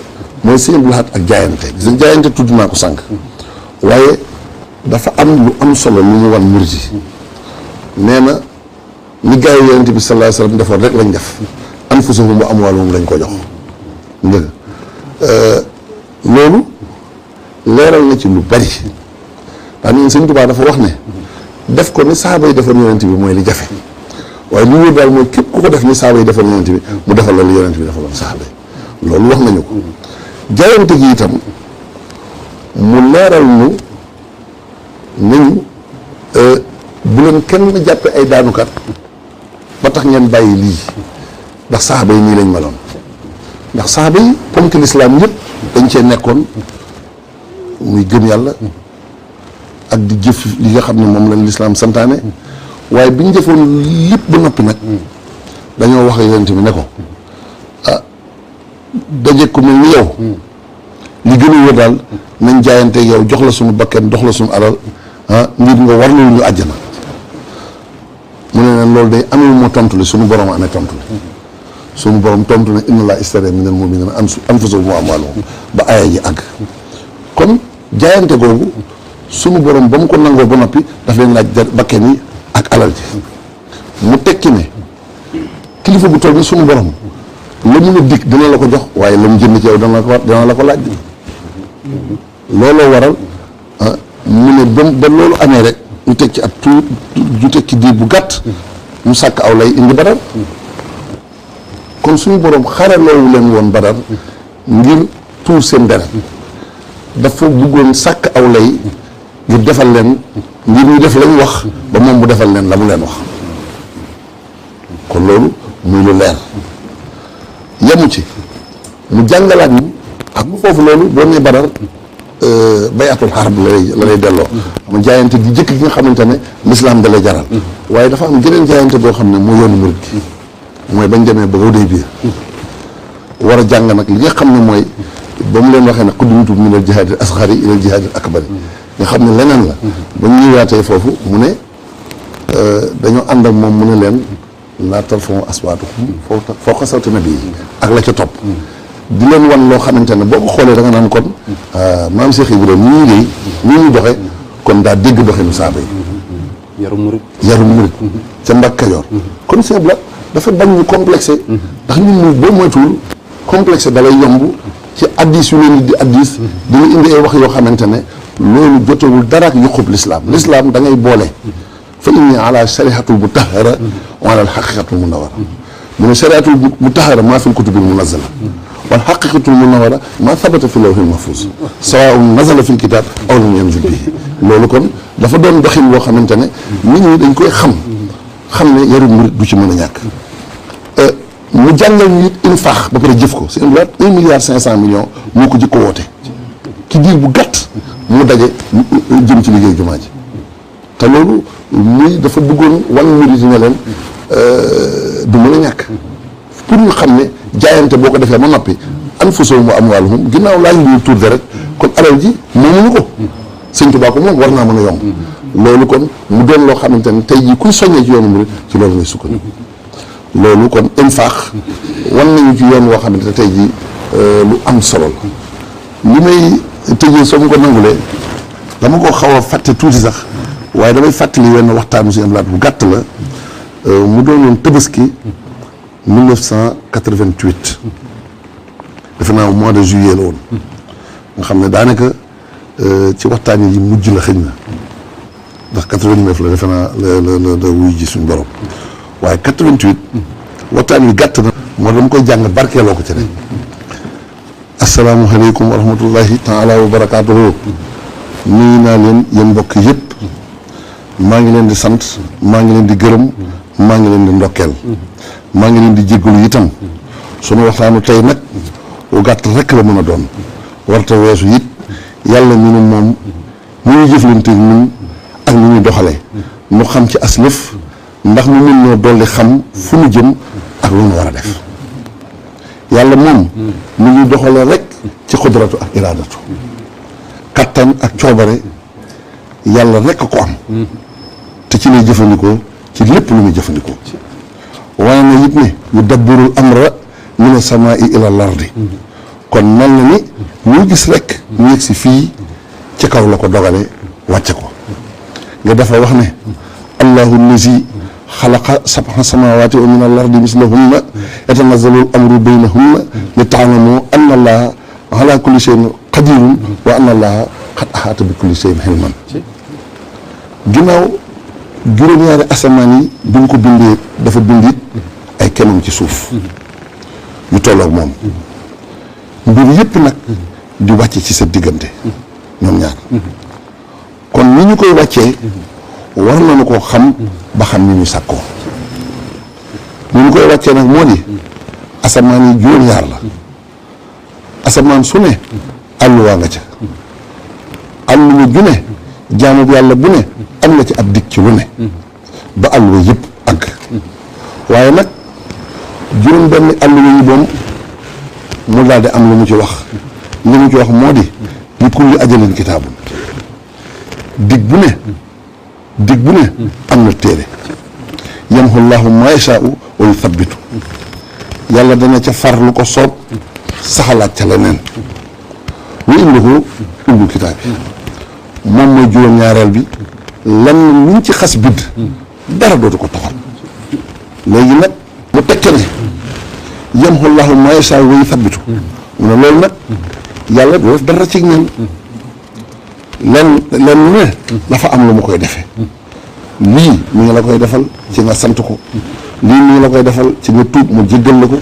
mooy sëñ Abdou Lahad ak jaayante gis nga jaayante tudd naa ko sànq waaye dafa am lu am solo lu mu wan murid yi nee na li gaa yi yonent bi sallallahu alayhi wa sallam defoon rek lañ def anfusahum wa amwaaluhum lañ ko jox dëgg loolu leeral na ci lu bari ndax ñun sëñ Tuubaa dafa wax ne def ko ni saaba yi defoon yonent bi mooy li jafe waaye li wóor daal mooy képp ku ko def ni saaba yi defoon yonent bi mu defal la li yonent bi defaloon saaba yi loolu wax nañu ko jaayante gi itam mu leeral ñu nañu bu leen kenn jàppe ay daanukat ba tax ngeen bàyyi lii ndax saxaaba yi nii lañ meloon ndax saxaaba yi ponk lislaam yëpp dañ cee nekkoon muy gëm yàlla ak di jëf li nga xam ne moom lañ lislaam santaane waaye bi ñu jëfoon lépp ba noppi nag dañoo wax yonent bi ne ko ah daje ku mel ni yow li gën a wër daal nañ jaayante yow jox la suñu bakken dox la suñu alal ngir nga war loolu ñu àjjana mu ne leen loolu day amee moo tontu li suñu borom amee tontu li suñu borom tontu ne inna laa ishtara minal mu'minina anfusahum wa amwaalahum ba aaya ji àgg kon jaayante googu suñu borom ba mu ko nangoo ba noppi daf leen laaj bakken yi ak alal ji mu tekki ne kilifa bu toll ni suñu borom la mun a dikk dina la ko jox waaye la mu jënd ci yow dana la ko laaj looloo waral mu ne ba loolu amee rek ñu teg ci ab tuut ñu teg ci diir bu gàtt mu sàkk aw lay indi Badar kon suñu borom xaraloowu leen woon Badar ngir tuur seen deret dafa bëggoon sàkk aw lay ngir defal leen ngir ñu def lañ wax ba moom mu defal leen la mu leen wax kon loolu muy lu leer yemu ci mu jàngalaat ñu ak mu foofu loolu boo nee Badar bayatul xarb la lay delloo ama jaayante gi jëkk gi nga xamante ne l'islam da lay jaral waaye dafa am geneen jaayante boo xam ne moo yoonu murid gi mooy bañ demee ba Hudaybiya war a jàng nag li nga xam ne mooy ba mu leen waxee ne qudimtu min al jihaadil asghari ila al jihaadil akbari nga xam ne leneen la ba ñu ñëwaatee foofu mu ne dañoo ànd ak moom mu ne leen laa tarfa'u aswaatakum fawqa sawti nabi ak la ca topp di leen wan loo xamante ne boo ko xoolee da nga naan kon maam Cheikh Ibrahima nii ñu doxe kon daa dégg doxinu saaba yi yarum murid ca Mbàkke Kajoor kon Cheikh la dafa bañ ñu complexé ndax ñun ñu boo moytuwul complexé da lay yomb ci addis yu leen di addis dina indi ay wax yoo xamante ne loolu jotewul dara ak yuqub l'islam da ngay boole fa inni ala sharihatul mutahhara wa ala al haqiqatul munawwara mu ne sharihatul mutahhara maa fi kutubil munazzala wal haqiqatul munawwara maa thabata fi lawhil mahfuz sawaa'un nazala fil kitab aw lam yanzil bihi loolu kon dafa doon doxin boo xamante ne nit ñi dañ koy xam ne yaru murid du ci mën a ñàkk mu jàngal ñu it infaax ba pare jëf ko c'est 1,5 milliard moo ko jëkko woote ci diir bu gàtt mu daje jëm ci liggéey jumaa ji te loolu muy dafa bëggoon wan murid ne leen du mën a ñàkk pour ñu xam ne jaayante boo ko defee ba noppi anfusuhum wa amwaaluhum ginnaaw laaj luy tuur rek kon alal ji moomuñu ko Sëñ Tuubaa ko moom war naa mën a yomb loolu kon mu doon loo xamante ne tey jii kuy soññee ci yoonu murid ci loolu ngay sukkandiku loolu kon infaax wan nañu ci yoon woo xamante ne tey jii lu am solo la li may tëjee soo mu ko nangulee dama ko xaw a fàtte tuuti sax waaye damay fàttali wenn waxtaanu si amlaat bu gàtt la mu doonoon Tabaski 1988 defe naa mois de juillet la woon nga xam ne daanaka ci waxtaan yi mujj la xëñ na ndax 89 la defe naa la wuy ji suñ borom waaye 88 waxtaan wi gàtt na moo dama koy jàng barkeeloo ko ci rek asalaamualeykum wa rahmatullahi taala wa barakaatuhu nuyu naa leen yéen mbokk yëpp maa ngi leen di sant maa ngi leen di gërëm maa ngi leen di ndokkeel maa ngi leen di jéggalu itam sunu waxtaanu tey nag lu gàtt rek la mën a doon warta weesu it yàlla ñu ne moom mu ñu jëflante ñun ak ñu ñuy doxale ñu xam ci aslëf ndax mu mën ñoo dolli xam fu ñu jëm ak lu ñu war a def yàlla moom mu ñuy doxale rek ci xudratu ak iraadatu kattan ak coobare yàlla rek a ko am te ci lay jëfandikoo ci lépp lu muy jëfandikoo waaye na it ne yu dabbirul amra mina samaa'i ila lardi kon mel na ni ñu gis rek ñu yegg si fii ci kaw la ko dogale wàcce ko nga dafa wax ne allahu lazi xalaqa sab'a samawati wa min al ardi mislahunna yatanazzalu al amru baynahunna li ta'lamu anna allaha ala kulli shay'in qadirun wa anna allaha qad ahata bi kulli shay'in ilman ginnaaw juróom-ñaari asamaan yi bi mu ko bindee dafa bindit ay kemam ci suuf yu tolloog moom mbir yëpp nag di wàcce ci sa diggante ñoom ñaar kon ni ñu koy wàccee war nañu koo xam ba xam ni ñu sàkkoo ni ñu koy wàccee nag moo di asamaan yi juróom-ñaar la asamaan su ne àlluwaa nga ca àlluwa ju ne jaamu bi yàlla bu ne am na ci ab dig ci lu ne ba àlluwa yëpp àgg waaye nag juróom benn àlluwa yi moom mu daal di am lu mu ci wax li mu ci wax moo di li kulli ajalin kitaabun dig bu ne am na téere yamhu llahu ma yashaa'u wa yuthabbitu yàlla dana ca far lu ko soob saxalaat ca leneen wa indahu ummul kitaab bi moom mooy juróom-ñaareel bi lan luñ ci xas bind dara dootu ko toxal léegi nag mu tekke ne yamhu llahu ma yashaa'u wa yuthabbitu mu ne loolu nag yàlla du def dara ci ñun lenn lu ne dafa am lu mu koy defee lii mi ngi la koy defal ci nga sant ko lii mi ngi la koy defal ci nga tuub mu jéggal la ko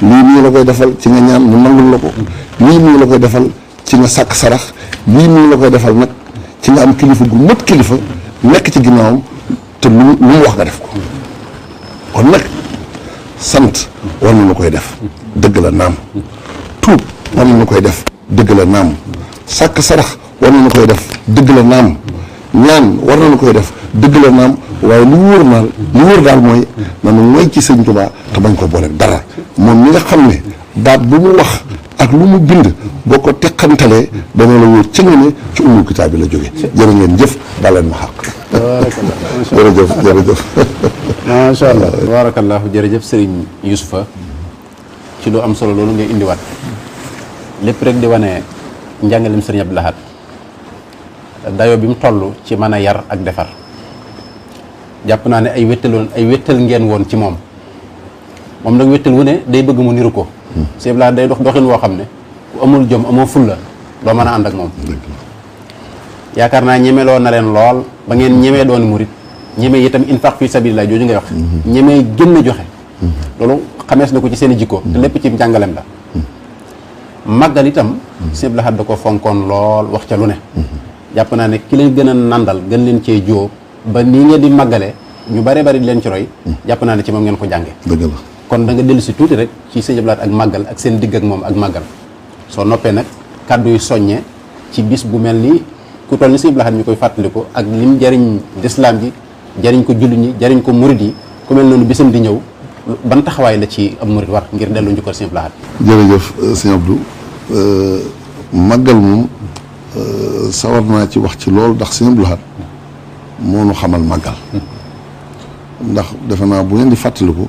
lii nii la koy defal ci nga ñaan ñu nangul la ko lii nii la koy defal ci nga sàkk sarax lii nii la koy defal nag ci nga am kilifa gu mat kilifa nekk ci ginnaawam te lu mu wax nga def ko kon nag sant war nañu koy def dëgg la naam tuub war nañu koy def dëgg la naam sàkk sarax war nañu koy def dëgg la naam ñaan war nañu koy def dëgg la naam waaye li wóor daal mooy nanu mooy ci sëñ Tuubaa te bañ ko boole dara moom mi nga xam ne baat bu mu wax ak lu mu bind boo ko teqantalee dana la wóor ci nga ne ci umul kitaab bi la jóge jërë ngeen jëf baleen ma xaq jërëjëf macha allah tabarakallah jërëjëf sëriñ Youssoufa ci lu am solo loolu ngay indiwaat lépp rek di wane njàngalem sëriñ Abdou Lahad dayo bi mu toll ci mën a yar ak defar jàpp naa ne ay wéttal ngeen woon ci moom nag wéttal wu ne day bëgg mu niru ko sëriñ Abdou Lahad day doxin woo xam ne ku amul jom amoo fulla doo mën a ànd ak moom yaakaar naa ñemeloo na leen lool ba ngeen ñemee doon murit ñemee itam infaq fi sabilillah jooju ngay wax ñemee gën a joxe loolu xamees na ko ci seen i jikko te lépp ci njàngalem la màggal itam sëriñ Abdou Lahad da ko fonkoon lool wax ca lu ne jàpp naa ne ki leen gën a nandal gën leen cee jóob ba nii ngeen di màggale ñu bare bari di leen ci roy jàpp naa ne ci moom ngeen ko jànge dëgg la kon da nga dellu si tuuti rek ci sëriñ Abdou Lahad ak màggal ak seen digg ak moom ak màggal soo noppee nag kàddu yu soññe ci bis bu mel ni ku toll ni sëriñ Abdou Lahad ñu koy fàttaliku ak lim jariñ lislaam ji jariñ ko jullit ñi jariñ ko murit yi ku mel noonu bisam di ñëw ban taxawaay la ci am murit war ngir dellu njukkal sëriñ Abdou Lahad. jërëjëf sëriñ Abdou màggal moom sawar naa ci wax ci loolu ndax sëriñ Abdou Lahad moo nu xamal màggal ndax defe naa bu ngeen di fàttaliku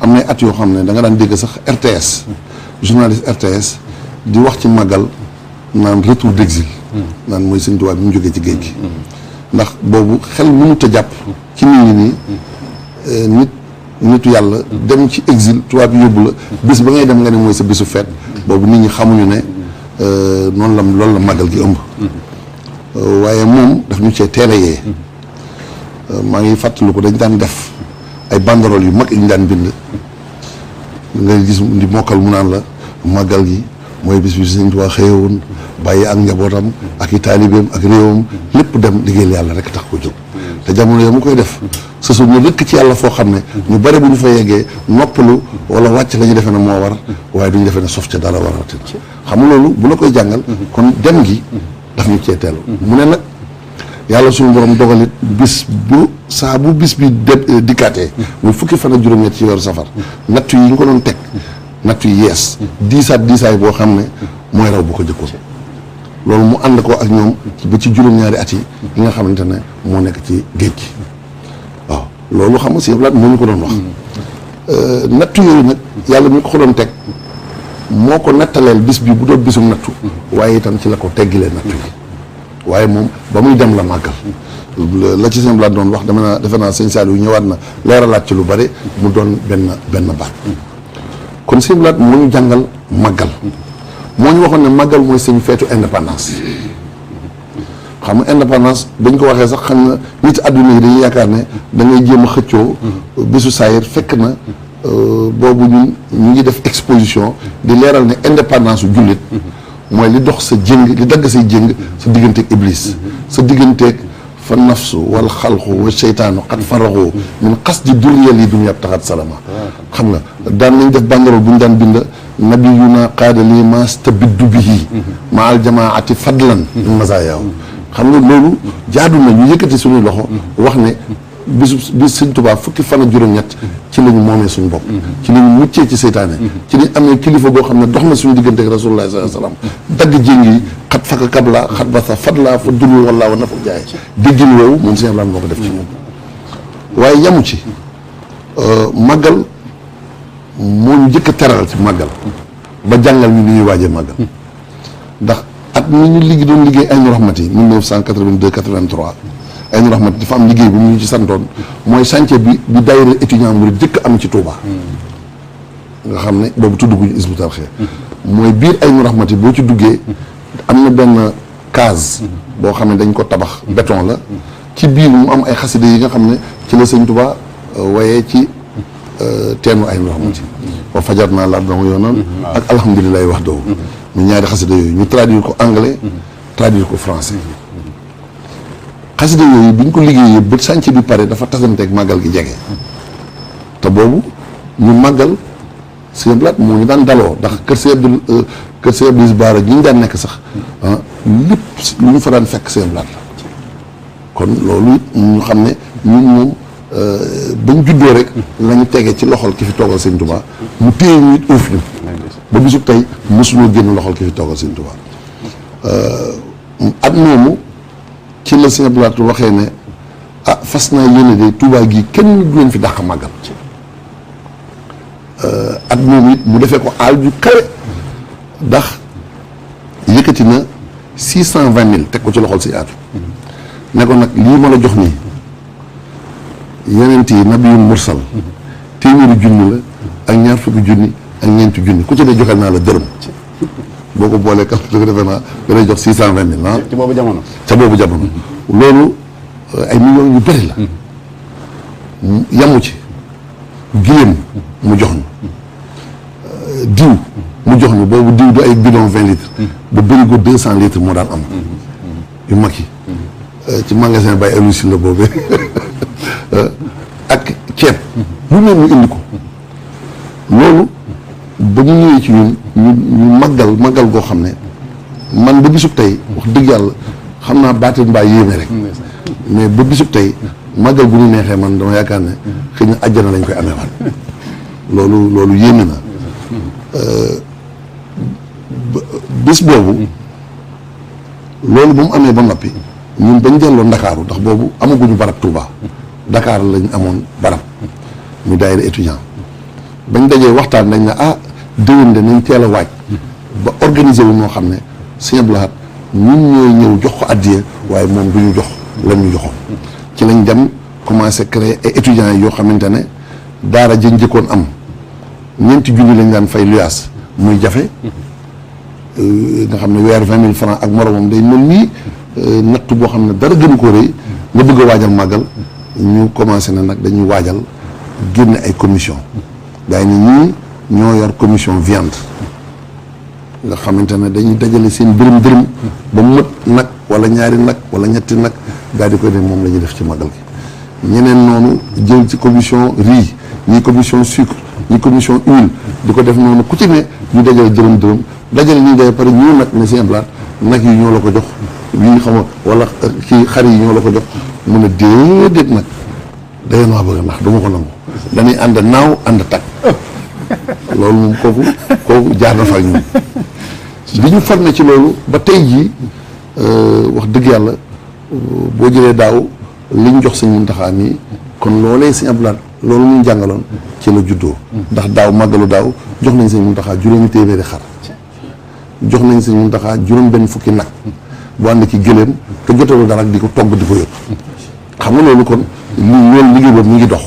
am na at yoo xam ne da nga daan dégg sax RTS journaliste RTS di wax ci màggal naan retour d'exil naan mooy sëñ Tuubaa bi mu jógee ci géej gi ndax boobu xel mënut a jàpp ci nit ñi nii nitu yàlla dem ci exil tubaab bi yóbbu la bis ba ngay dem nga ne mooy sa bisu feet boobu nit ñi xamuñu ne noonu la loolu la màggal gi ëmb waaye moom daf ñu cee teel a yee maa ngi fàttaliku dañ daan def ay banderole yu mag yi ñu daan bind nga gis di mokkal mu naan la màggal gi mooy bis bi sëñ Tuubaa xëyewoon bàyyi ak njabootam ak i taalibeem ak réewam lépp dem liggéeyal yàlla rek tax ko jóg te jamono yo mu koy def sësu ñu rëkk ci yàlla foo xam ne ñu bare bu ñu fa yeggee noppalu wala wàcc la ñu defee ne moo war waaye du ñu defee ne sof ca dara waratin xam nga loolu bu la koy jàngal kon dem gi daf ñu cee teelu mu ne nag yàlla suñu borom dogalit bis bu saa bu bis bi dikkaatee muy fukki fan ak juróom-ñett ci weeru safar nattu yi ñu ko doon teg nattu yi yees diisaay boo xam ne mooy raw bu ko jëkkoon loolu mu ànd ko ak ñoom ba ci juróom-ñaari at yi nga xamante ne moo nekk ci géej gi waaw loolu xam nga si yëpp moo ñu ko doon wax nattu yooyu nag yàlla mi ko doon teg moo ko nattaleel bis bi bu doon bisum nattu waaye itam ci la ko teggilee nattu yi waaye moom ba muy dem la màggal la ci sëñ Blaat doon wax defe naa sëñ Saliou ñëwaat na leeralaat ci lu bari mu doon benn baat kon sëñ Blaat moo ñu jàngal màggal moo ñu waxoon ne màggal mooy seen feetu indépendance xam nga indépendance dañ ko waxee sax xam na nit àdduna yi dañuy yaakaar ne da ngay jéem a xëccoo bisu saayir fekk na boobu ñu ngi def exposition di leeral ne indépendance su jullit mooy li dox sa jëng li dagg say jëng sa digganteeg iblis sa digganteeg fa nafsu wal xalqu wa seytaanu xat faraxoo min xas di duriyal yi duñu yàpp taxat salama xam nga daan nañ def banderole bu ñu daan bind nabiyuna qaada lii mastabiddu bihi ma al jamaati fadlan min mazayaaw xam nga loolu jaadu na ñu yëkkati suñuy loxo wax ne bis sëñ Tuubaa fukki fan ak juróom-ñett ci lañu moomee suñu bopp ci lañu muccee ci seytaane ci lañ amee kilifa boo xam ne dox na suñu diggante ak rasulullah sallallahu alayhi wasallam dagg jéng yi xat faka kabla xat basa fadla fa dul wallaa wa nafa jaay déggin woowu moom sëñ Abdou moo ko def ci moom waaye yamu ci màggal moo ñu njëkk a teral ci màggal ba jàngal ñu ni ñuy waajee màggal ndax at mi ñu doon liggéey Aynu Rahmati 1982 83 Aynu Rahmati dafa am liggéey bu ñu ci santoon mooy chantier bi daayira étudiant murid jëkk am ci Touba nga xam ne boobu tudd guñu Hizbut Tarqiyyah mooy biir Aynu Rahmati boo ci duggee am na benn case boo xam ne dañ ko tabax béton la ci biir mu am ay xasida yi nga xam ne ci la sëñ Touba waaye ci teenu Aynu Rahmati wa fajar naa la dama yoonoon ak alhamdulilahi wax doowu mu ñaari xasida yooyu ñu traduire ko anglais traduire ko français xasida yooyu bi ñu ko liggéeyee ba sànc bi pare dafa tasanteeg màggal gi jege te boobu ñu màggal Sëñ Blaat moo ñu daan daloo ndax kër Sëñ Abdou Baara gi ñu daan nekk sax lépp lu ñu fa daan fekk Sëñ Blaat la kon loolu it ñu xam ne ñun moom bañ juddoo rek lañu tegee ci loxol ki fi toogal Sëñ Tuubaa mu téye ñu it uuf ñu ba bisu tey mosuñoo génn loxol ki fi toogal Sëñ Tuubaa at moomu ci la Sëñ Blaat waxee ne fas naa yéene de Tuubaa gii kenn du leen fi dàq màggal at moom it mu defee ko aal ju kawe ndax yëkkati na 620 000 teg ko ci loxol si aatu ne ko nag lii ma la jox nii yeneen yi nabiyul mursal téeméeri junni la ak ñaar fukki junni ak ñeenti junni ku ci dee joxel naa la dërëm boo ko boolee kat ko defe naa danay jox 620 000 ci boobu jamono. ca boobu jamono loolu ay millions yu bëri la yamu ci giléem mu jox ñu diw mu jox ñu boobu diw du ay bidon 20 litres ba bërigo 200 litres moo daan am yu mag yi ci magasin Baye Alou Sylla la boobee ak ceeb lu ne mu indi ko loolu ba mu ñëwee ci ñun ñu màggal goo xam ne man ba bisub tey wax dëgg yàlla xam naa baatin mbaa yéeme rek mais ba bisub tey màggal bu ñu neexee man dama yaakaar ne xëy na àjjana lañ koy amee waat loolu yéeme na bés boobu loolu ba mu amee ba noppi ñun bañ delloo Ndakaaru ndax boobu amaguñu barab Touba Dakar lañ amoon barab ñu daayira étudiant bañ dajee waxtaan nañ ne déwén de nañ teel a waaj ba organiser wu moo xam ne Sëñ Abdou Lahad ñun ñooy ñëw jox ko addiya waaye moom du ñu jox la ñu joxoon ci lañ dem commencé créer ay étudiants yoo xamante ne daara jën njëkkoon am 4 junni lañ daan fay luyaas muy jafe nga xam ne weer 20 000 francs ak moromam day mel nii natt boo xam ne dara gënu ko rëy nga bëgg a waajal màggal ñu commencé na nag dañuy waajal génne ay commission daay ni ñii ñoo yor commission viande nga xamante ne dañuy dajale seen dërëm ba mu mët nag wala ñaari nag wala ñetti nag daal di koy ne moom la ñuy def ci màggal gi ñeneen noonu jël ci commission riz ñii commission sucre ñii commission huile di ko def noonu ku ci ne ñu dajale dërëm dajale ñu day pare ñu nag ne Sëñ Abdou Lahad nag yi ñoo la ko jox lii xam nga wala kii xar yi ñoo la ko jox mun a déedéet nag dayeen waa bëgg ndax du ma ko nangu dañuy ànd naaw ànd tag loolu moom kooku jaar na fa ak ñun bi ñu formé ci loolu ba tey jii wax dëgg yàlla boo jëlee daaw li ñu jox Sëñ Muntaxa nii kon loolee Sëñ Abdou Lahad loolu ñu jàngaloon ci la juddoo ndax daaw màggalu daaw jox nañ Sëñ Muntaxa 4 téeméeri xar jox nañ Sëñ Muntaxa 4 fukki nag bu ànd ki gëléem te jotalu dara di ko togg di ko yóbbu xam nga loolu kon loolu liggéey boobu ñu ngi dox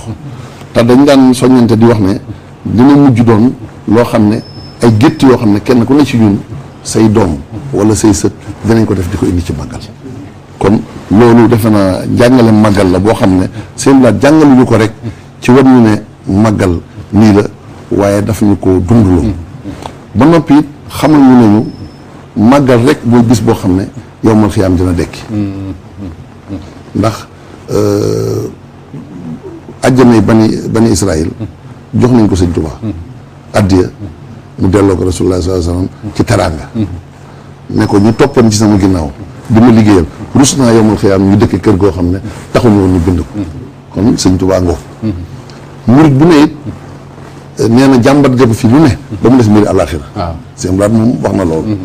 te dañ daan soññante di wax ne dina mujj doon loo xam ne ay gétt yoo xam ne kenn ku ne ci ñun say doom wala say sët dinañ ko def di ko indi ci màggal kon loolu defe naa jàngale màggal la boo xam ne Sëñ Blaat jàngaluñu ko rek ci war ñu ne màggal nii la waaye daf ñu ko dunduloo ba noppi it xamal ñu nañu màggal rek mooy bis boo xam ne yawmal xiyaam dina dekki ndax ajjanay bani Israël jox nañ ko Sëñ Tuubaa addiya mu delloo ko Rasulullah sallallahu alayhi wasallam ci teraanga ne ko ñu toppoon ci sama ginnaaw di ma liggéeyal rus naa yawmal xiyaam ñu dëkk kër goo xam ne taxuñu woon ñu bind ko kon Sëñ Tuubaa ngoo murit bu ne it nee na jàmbat jàpp fi lu ne ba mu des mbiri àllaaxira Sëñ Blaat moom wax na loolu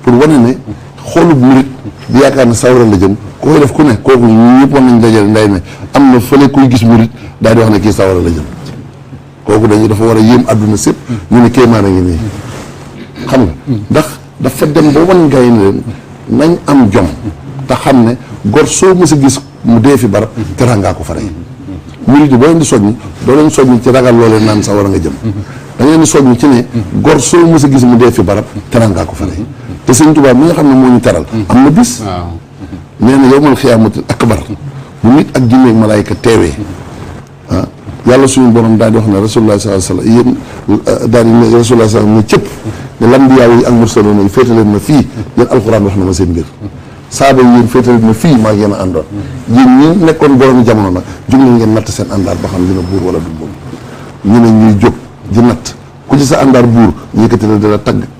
pour wane ne xoolub murit di yaakaar ne sawara la jëm ku koy def ku ne kooku ñu ñëpp war nañ dajale nday ne am na fële kuy gis murit daal di wax ne kii sawara la jëm kooku dafa war a yéem àdduna sépp ñu ne kéemaan a ngi nii xam nga ndax dafa dem ba wan ngay ne leen nañ am jom te xam ne gor soo mës a gis mu dee fi barab terangaa ko fa rey murit yi boo leen di soññ doo leen soññ ci ragal loolee naan sawara nga jëm da ngeen di soññ ci ne gor soo mës a gis mu dee fi barab terangaa ko fa rey te Sëñ Tuubaa mi nga xam ne moo ñu teral am na bis nee na yawmal xiyaamatil akbar bu nit ak jinne ak malaayka teewee yàlla suñu borom daal di wax ne rasulullah sallallahu alayhi wasallam yéen daal di ne rasulullah sallallahu alayhi wasallam ne cëpp ne lambiyaa yi ak mursaloon yi féete leen ma fii yéen alxuraan wax na ma seen mbir saaba yi yéen féete leen ma fii maa ngi yéen a àndoon yéen ñi nekkoon borom jamono nag jóg leen ngeen natt seen àndaar ba xam dina buur wala du buur ñu ne ñuy jóg di natt ku ci sa àndaar buur yëkkati la di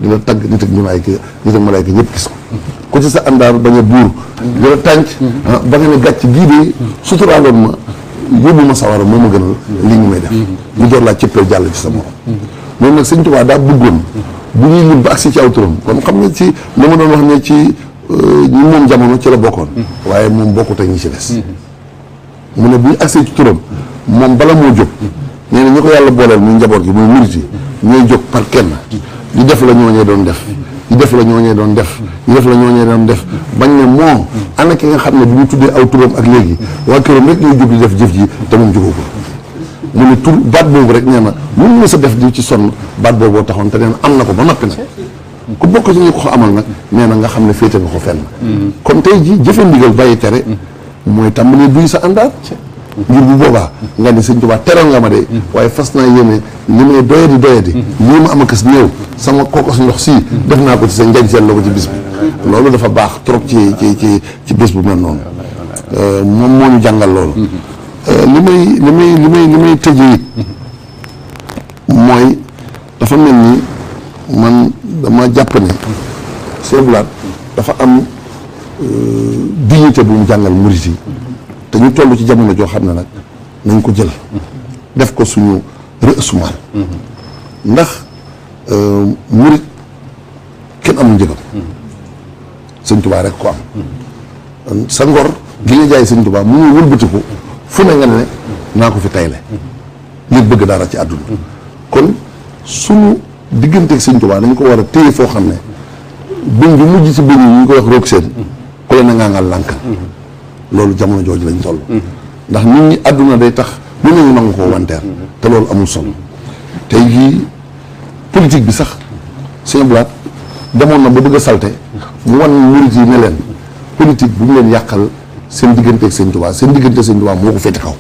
la tagg nit ak malaayka ñëpp gis ko ku ci sa àndaar bañ a buur di la tànc ba nga ne gàcc gii de suturaaloon ma yóbbu ma sawara moo ma gënal lii ñu may def ñu door laa cëppee jàll ci sa morom moom nag Sëñ Tuubaa daa bëggoon bu ñuy lim ba agsi ci aw turam kon xam nga ci li ma doon wax ne ci ñi moom jamono ci la bokkoon waaye moom bokkut ak ñi ci des mu ne bu ñu agsee ci turam moom bala moo jóg nee na ñu ko yàlla booleel muy njaboot gi muy murit yi ñooy jóg par kenn di def la ñooñee doon def di def la ñooñee doon def di def la ñooñee doon def bañ ne moo ana ki nga xam ne bi ñu tuddee aw turam ak léegi waa këram rek ñuy jóg di def jëf ji te moom jógoo ko mu ne tur baat boobu rek nee na lu mu mës a def di ci sonn baat booboo taxoon te nee na am na ko ba noppi nag ku bokk ci ñu ko amal nag nee na nga xam ne féete nga ko fenn kon tey ji jëfe ndigal bàyyi tere mooy tàmbalee duy sa àndaar ngir bu boobaa nga ni Sëñ Tuubaa teral nga ma de waaye fas naa yéene li may doyadi lii ma am a kës néew sama kookos ndox sii def naa ko ci sa njañ seen la ko ci bis bi loolu dafa baax trop ci bés bu mel noonu moom moo ñu jàngal loolu li may tëjee it mooy dafa mel ni man dama jàpp ne seeblaat dafa am dignité bu mu jàngal murit yi te ñu toll ci jamono joo xam ne nag nañ ko jël def ko suñu rësumaan ndax murit kenn amul njëgam Sëñ Tuubaa rek ko am sa ngor gi nga jaay Sëñ Tuubaa mu ngi wëlbatiku fu ne nga ne naa ko fi tayle ngir bëgg dara ci àdduna kon suñu digganteeg Sëñ Tuubaa dañ ko war a téye foo xam ne bëñ bi mujj ci bëñ yi ñu koy wax roog seen ku leen na ngaa ngal lànkal loolu jamono jooju lañ toll ndax nit ñi àdduna day tax lu nañu nangu koo wanteer te loolu amul solo tey jii politique bi sax Sëñ Blaat demoon na ba bëgg a salte mu wan murit yi ne leen politique bu mu leen yàqal seen digganteeg Sëñ Tuubaa seen diggante Sëñ Tuubaa moo ko féete kaw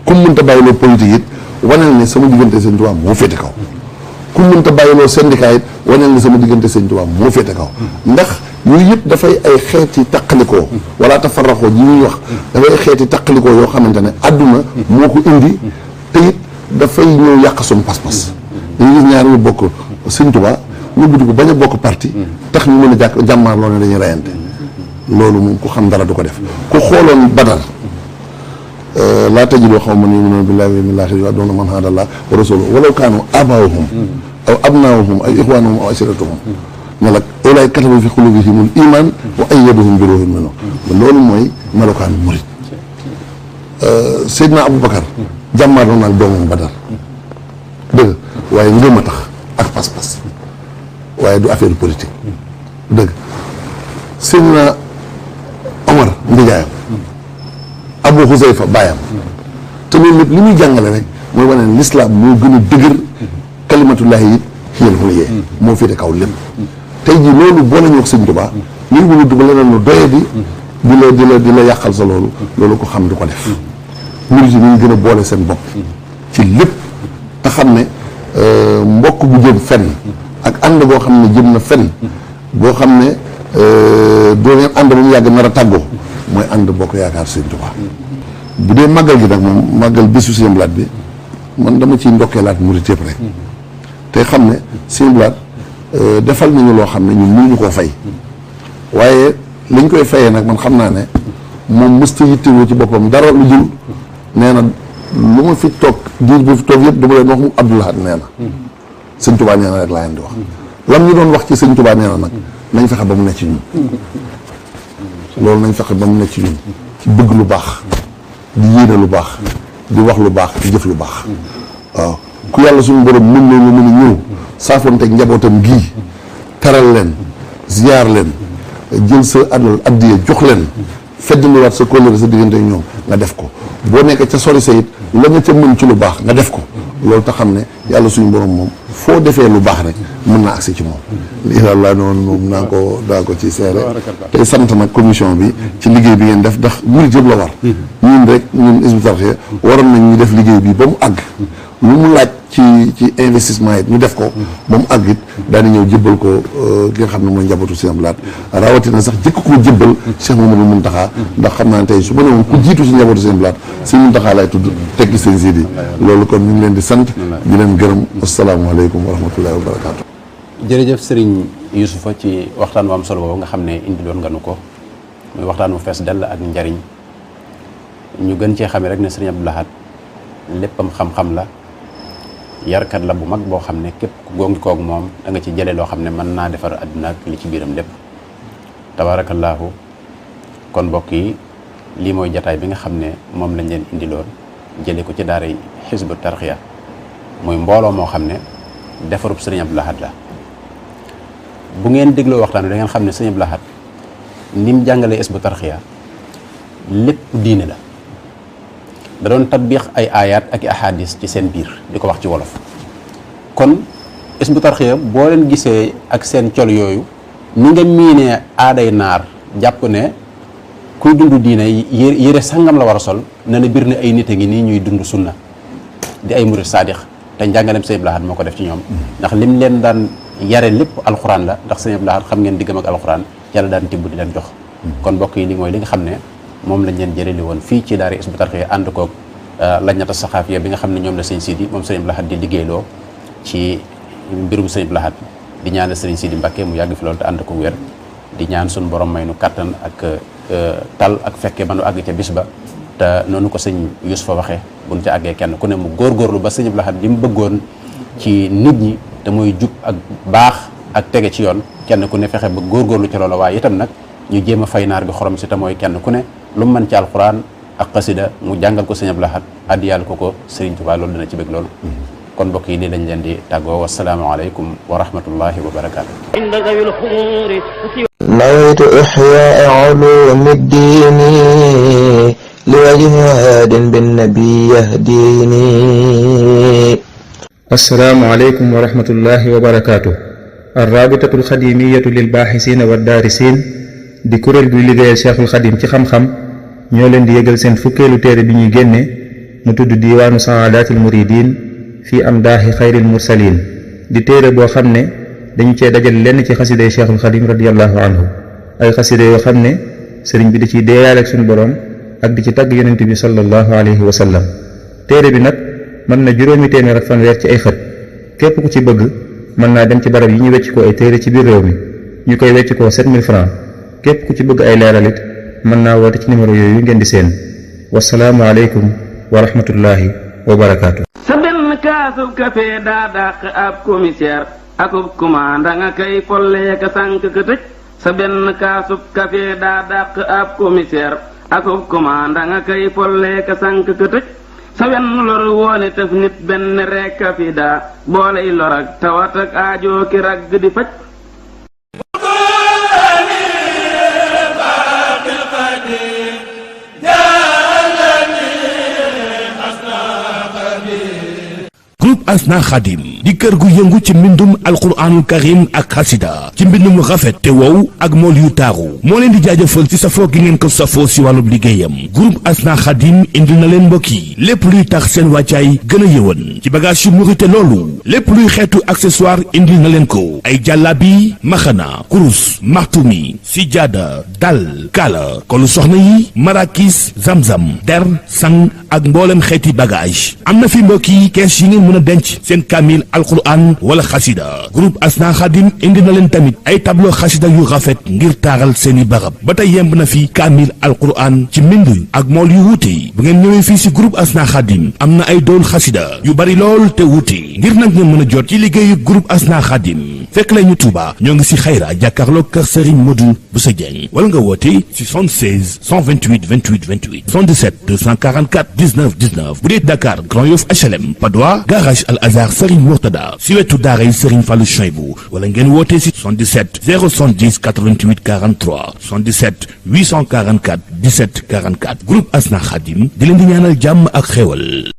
comme mënta bàyyiloo politique it waneel ne sama diggante Sëñ Tuubaa moo féete kaw ku mënta bàyyiloo syndicat it waneel ne sama diggante Sëñ Tuubaa moo féete kaw ndax yooyu yëpp dafay ay xeeti taqalikoo wala tafarraxoo ji ñuy wax dafay ay xeeti taqalikoo yoo xamante ne àdduna moo ko indi te it dafay ñëw yàq suñu pas-pas dañuy gis ñaar ñu bokk Sëñ Tuubaa ñu buddi ko bañ a bokk parti tax ñu mën a jàmmaar loo ne dañuy reyante loolu moom ku xam dara du ko def ku xooloon Badar laa tajidoo qawman yu'minuuna billaahi wal yawmil aaxiri yu'adduuna man haada llaaha wa rasuulahu walaw kaanu aabaa'ahum aw abnaa'ahum aw ixwaanahum aw ashiiratahum ne la ulaa'ika kataba fi quluubihimul iimaan wa ayyadahum bi ruuhin minhu loolu mooy melokaanu murit Seydina Aboubacar jàmmaarloo na ak doomam Badar dëgg waaye ngëm a tax ak pas-pas waaye du affaire politique dëgg Seydina Omar ndijaayam Abu Xuzayfa baayam te loolu lépp li muy jàngale rek mooy wane ne l'islam moo gën a dëgër kalimatullahi it yéen fu yee moo féete kaw lépp tey jii loolu boo nañu wax Sëñ Tuubaa ñu ngi bëgg ba leneen lu doye di la yàqal sa loolu ko xam du ko def murit yi ñu gën a boole seen bopp ci lépp te xam ne mbokk bu jëm fenn ak ànd boo xam ne jëm na fenn boo xam ne doo ngeen ànd ba mu yàgg nar a tàggoo mooy ànd bokk yaakaar Sëñ Tuubaa bu dee màggal gi nag moom màggal bésu Sëñ Blaat bi man dama ciy ndokkeelaat murit yëpp rek te xam ne Sëñ Blaat defal nañu loo xam ne ñun mënuñu koo fay waaye liñ koy fayee nag man xam naa ne moom mësta yittewoo ci boppam dara lu jël nee na lu ma fi toog diir bu fi toog yëpp dama leen wax mu Abdoulahat nee na Sëñ Tuubaa nee na rek laa leen di wax lam ñu doon wax ci Sëñ Tuubaa nee na nag nañ fexe ba mu nekk ci ñun loolu nañ fexe ba mu nekk ci ñun ci bëgg lu baax di yéene lu baax di wax lu baax di jëf lu baax waaw ku yàlla suñu borom mën na lu mën a ñëw saafoonteeg njabootam gii teral leen ziyaar leen jël sa alal addiye jox leen feddaliwaat sa kóllëre sa diggante ak ñoom nga def ko boo nekkee ca sori sa it la nga ca mën ci lu baax nga def ko loolu tax xam ne yàlla suñu borom moom foo defee lu baax rek mën naa agsi ci moom incha allah noonu moom daa ko ci seere tey sant nag commission bi ci liggéey bi ngeen def ndax murit yëpp la war ñun Hizbut Tarqiyyah waroon nañ ñu def liggéey bi ba mu àgg lu mu laaj ci investissement it ñu def ko ba mu àgg it daani ñëw jëbbal ko ki nga xam ne mooy njabootu Sëñ Abdou Lahad rawatina sax jëkk koo jëbbal Cheikh Mamadou Mountakha ndax xam naa ne tey su ma ne woon ku jiitu si njabootu Sëñ Abdou Lahad Sëñ Mountakha laay tudd teggi seen siid yi loolu kon ñu ngi leen di sant di leen gërëm asalaamaaleykum wa rahmatullahi wa barakaatu. jërëjëf Serigne Youssoufa ci waxtaan wu am solo boobu nga xam ne indiloon nga nu ko muy waxtaan wu fees dell ak njariñ ñu gën cee xamee rek ne Sëriñ Abdou Lahad léppam xam-xam la yarkat la bu mag boo xam ne képp ku gongi koog moom da nga ci jëlee loo xam ne mën naa defar àdduna ak li ci biiram lépp tabaarakallaahu kon mbokk yi lii mooy jataay bi nga xam ne moom lañ leen indiloon jëlee ko ci daara Hizbut Tarqiyyah muy mbooloo moo xam ne defarub Sëriñ Abdou Lahad la bu ngeen dégloo waxtaan wi da ngeen xam ne Sëriñ Abdou Lahad ni mu jàngalee Hizbut Tarqiyyah lépp diine la da doon tatbiix ay ayat ak i ahadis ci seen biir di ko wax ci wolof kon Hizbut Tarqiyyah boo leen gisee ak seen col yooyu ni nga miinee aaday naar jàpp ne kuy dund diine yére sangam la war a sol na ne biir ne ay nit a ngi nii ñuy dund sunna di ay murid saadix te njàngaleem Sëñ Abdou Lahad moo ko def ci ñoom ndax lim leen daan yare lépp alxuraan la ndax Sëñ Abdou Lahad xam ngeen diggam ak alxuraan yàlla daan tibb di leen jox kon mbokk yi li mooy li nga xam ne moom lañ leen jëlee woon fii ci daara Hizbut Tarqiyyah ànd koog lajnata saxaafiya bi nga xam ne ñoom la sëñ Sidi moom Sëñ Abdou Lahad di liggéeyloo ci mbirum Sëñ Abdou Lahad di ñaanal Sëriñ Sidi Mbàkke mu yàgg fi loolu te ànd ko wér di ñaan suñu borom may nu kattan ak tal ak fekke ba nu àgg ca bis ba te noonu ko sëñ Youssoufa waxee buñ ca àggee kenn ku ne mu góorgóorlu ba Sëñ Abdou Lahad li mu bëggoon ci nit ñi te mooy jub ak baax ak tege ci yoon kenn ku ne fexe ba góorgóorlu ci loola waaye itam nag ñu jéem a fay naar bi xorom si te mooy kenn ku ne lu mu mën ci alxuraan ak xasida mu jàngal ko Sëñ Abdou Lahad addiyal ko Sëriñ Tuubaa loolu dana ci bëgg loolu kon mbokk yi nii lañ leen di tàggoo wasalaamaaleykum wa rahmatullahi wa barakaatu. nawaytu ihyaa ulumi ddiini liwajhi haadin binnabi yahdini. asalaamaaleykum wa rahmatullahi wa barakaatu. arrabitatu alxadimiyatu lilbaaxisiina waddaarisiin di kuréel guy liggéeyal Cheikhul Xadim ci xam-xam ñoo leen di yëgal seen fukkeelu téere bi ñuy génne mu tudd diiwaanu saadaatil muridin fii amdaahi xayril mursalin di téere boo xam ne dañu cee dajal lenn ci xasiday Cheikhul Xadim radiyallahu anhu ay xasida yoo xam ne sëriñ bi da ciy deeyaale ak suñu boroom ak di ci tagg yonent bi sallallahu alayhi wa sallam téere bi nag mën na juróomi téeméer ak fanweer ci ay xët képp ku ci bëgg mën naa dem ci barab yi ñu wecc ko ay téere ci biir réew mi ñu koy wecc ko 7000 francs képp ku ci bëgg ay leeralit mën naa woote ci numéro yooyu ngeen di seen wasalaamu aleykum wa rahmatullahi wa barakaatu. sa benn kaasub kafe daa dàq ab commissaire akub commanda nga kay follee ka sànk ka tëj sa benn kaasub kafe daa dàq ab commissaire akub commanda nga kay follee ka sànk ka tëj sa wenn lor woone tëf nit benn rekk a fi daa booley lor ak tawat ak aajoo ki ragg di faj. groupe Asna Khadim di kër gu yëngu ci mbindum alquranul karim ak xasida ci mbind mu rafet te wow ak mool yu taaru moo leen di jaajëfal ci safoo gi ngeen ko safoo si wàllub liggéeyam groupe Asna Khadim indil na leen mbokk yi lépp luy tax seen wàccaay gën a yëwan ci bagage yu murite loolu lépp luy xeetu accessoire indil na leen ko ay jàllabi maxana kurus martumi sijaada dal kaala kolu soxna yi marakis zamzam der sang ak mboolem xeeti bagage am na fi mbokk yi kees yi ngeen mën a denc seen kamil alquran wala xasida groupe Asna Khadim indi na leen tamit ay tableau xasida yu rafet ngir taaral seeni barab ba tey yemb na fi kamil alquran ci mbind ak mool yu wuute bu ngeen ñëwee fii si groupe Asna Khadim am na ay doon xasida yu bari lool te wuute ngir nag ngeen mën a jot ci liggéeyu groupe Asna Khadim fekk la ñu Touba ñoo ngi si xayra jàkkaarloog kër Serigne Modou Bousso Dieng wala nga woote si 76 128 28 28 77 244 19 19 bu dee Dakar Grand Yoff HLM Padois garage Al Azhar Serigne Mourtada si wetu daaray Serigne Fallou Cheibou wala ngeen woote si 77 070 88 43 77 844 17 44 groupe Asna Khadim di leen di ñaanal jàmm ak xéwal.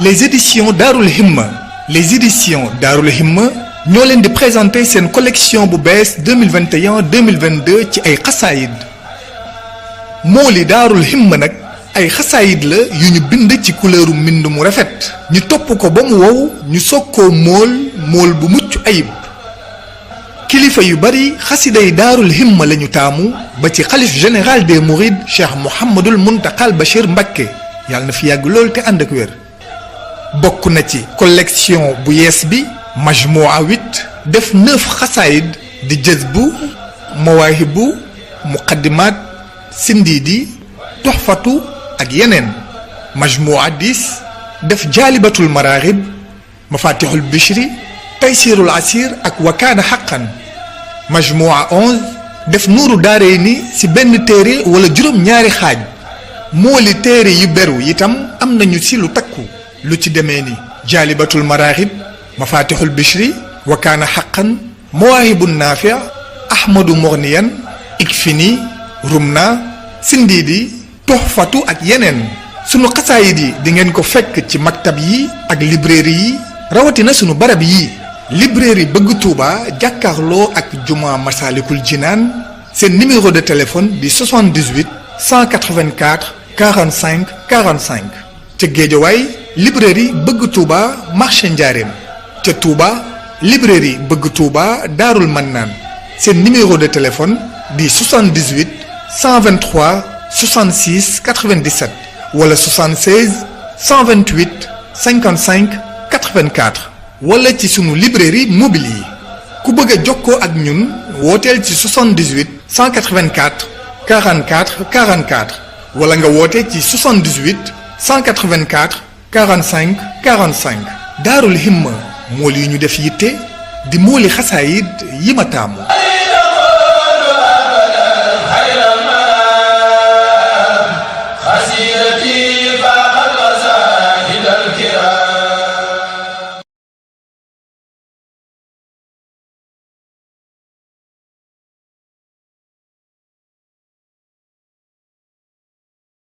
les éditions Daarul Himma. Les éditions Daarul Himma ñoo leen di présenter seen collection bu bees 2021-2022 ci ay xasaayid. mooli Daarul Himma nag ay xasaayid la yu ñu bind ci couleuru mbind mu rafet. ñu topp ko ba mu wow ñu soog koo mool bu mucc ayib. kilifa yu bari xasiday Daarul Himma la ñu taamu ba ci xalif général des mourides Cheikh Mouhamadul Muntaqal Bachir Mbacké yàlla na fi yàgg lool te ànd ak wér. bokk na ci collection bu yees bi majmua 8 def 9 xasaayid di jazbu mawaahibu muqaddimaat sindiidi toxfatu ak yeneen. majmua 10 def jaalibatul maraaxib mafatixul bichri taysirul asir ak wakaana xaqan. majmua 11 def nuuru daarayni ci benn téere wala juróom-ñaari xaaj. mooli téere yu beru itam am nañu ci lu takku lu ci demee ni jaalibatul maraaxib mafatixul bichri wakaana xaqan mawaahibun naafi ahmadu morniyan ikfini rumna sindiidi toxfatu ak yeneen. sunu xasaayid yi di ngeen ko fekk ci maktab yi ak librairie yi rawatina sunu barab yi. librairie Bëgg Touba jàkkaarloo ak juma Masalikul Jinaan seen numéro de téléphone di 78 184 45 45. ca Géejawaay librairie Bëgg Touba marché Njaareem. ca Touba librairie Bëgg Touba Daarul Mannaan seen numéro de téléphone di 78 123 66 97 wala 76 128 55 84. wala ci sunu librairie mobile yi ku bëgg a jokkoo ak ñun wooteel ci 78 184 44 44 wala nga woote ci 78 184 45 45. Daarul Himma mool yi ñu def yitte di mooli xasaayid yi ma taamu.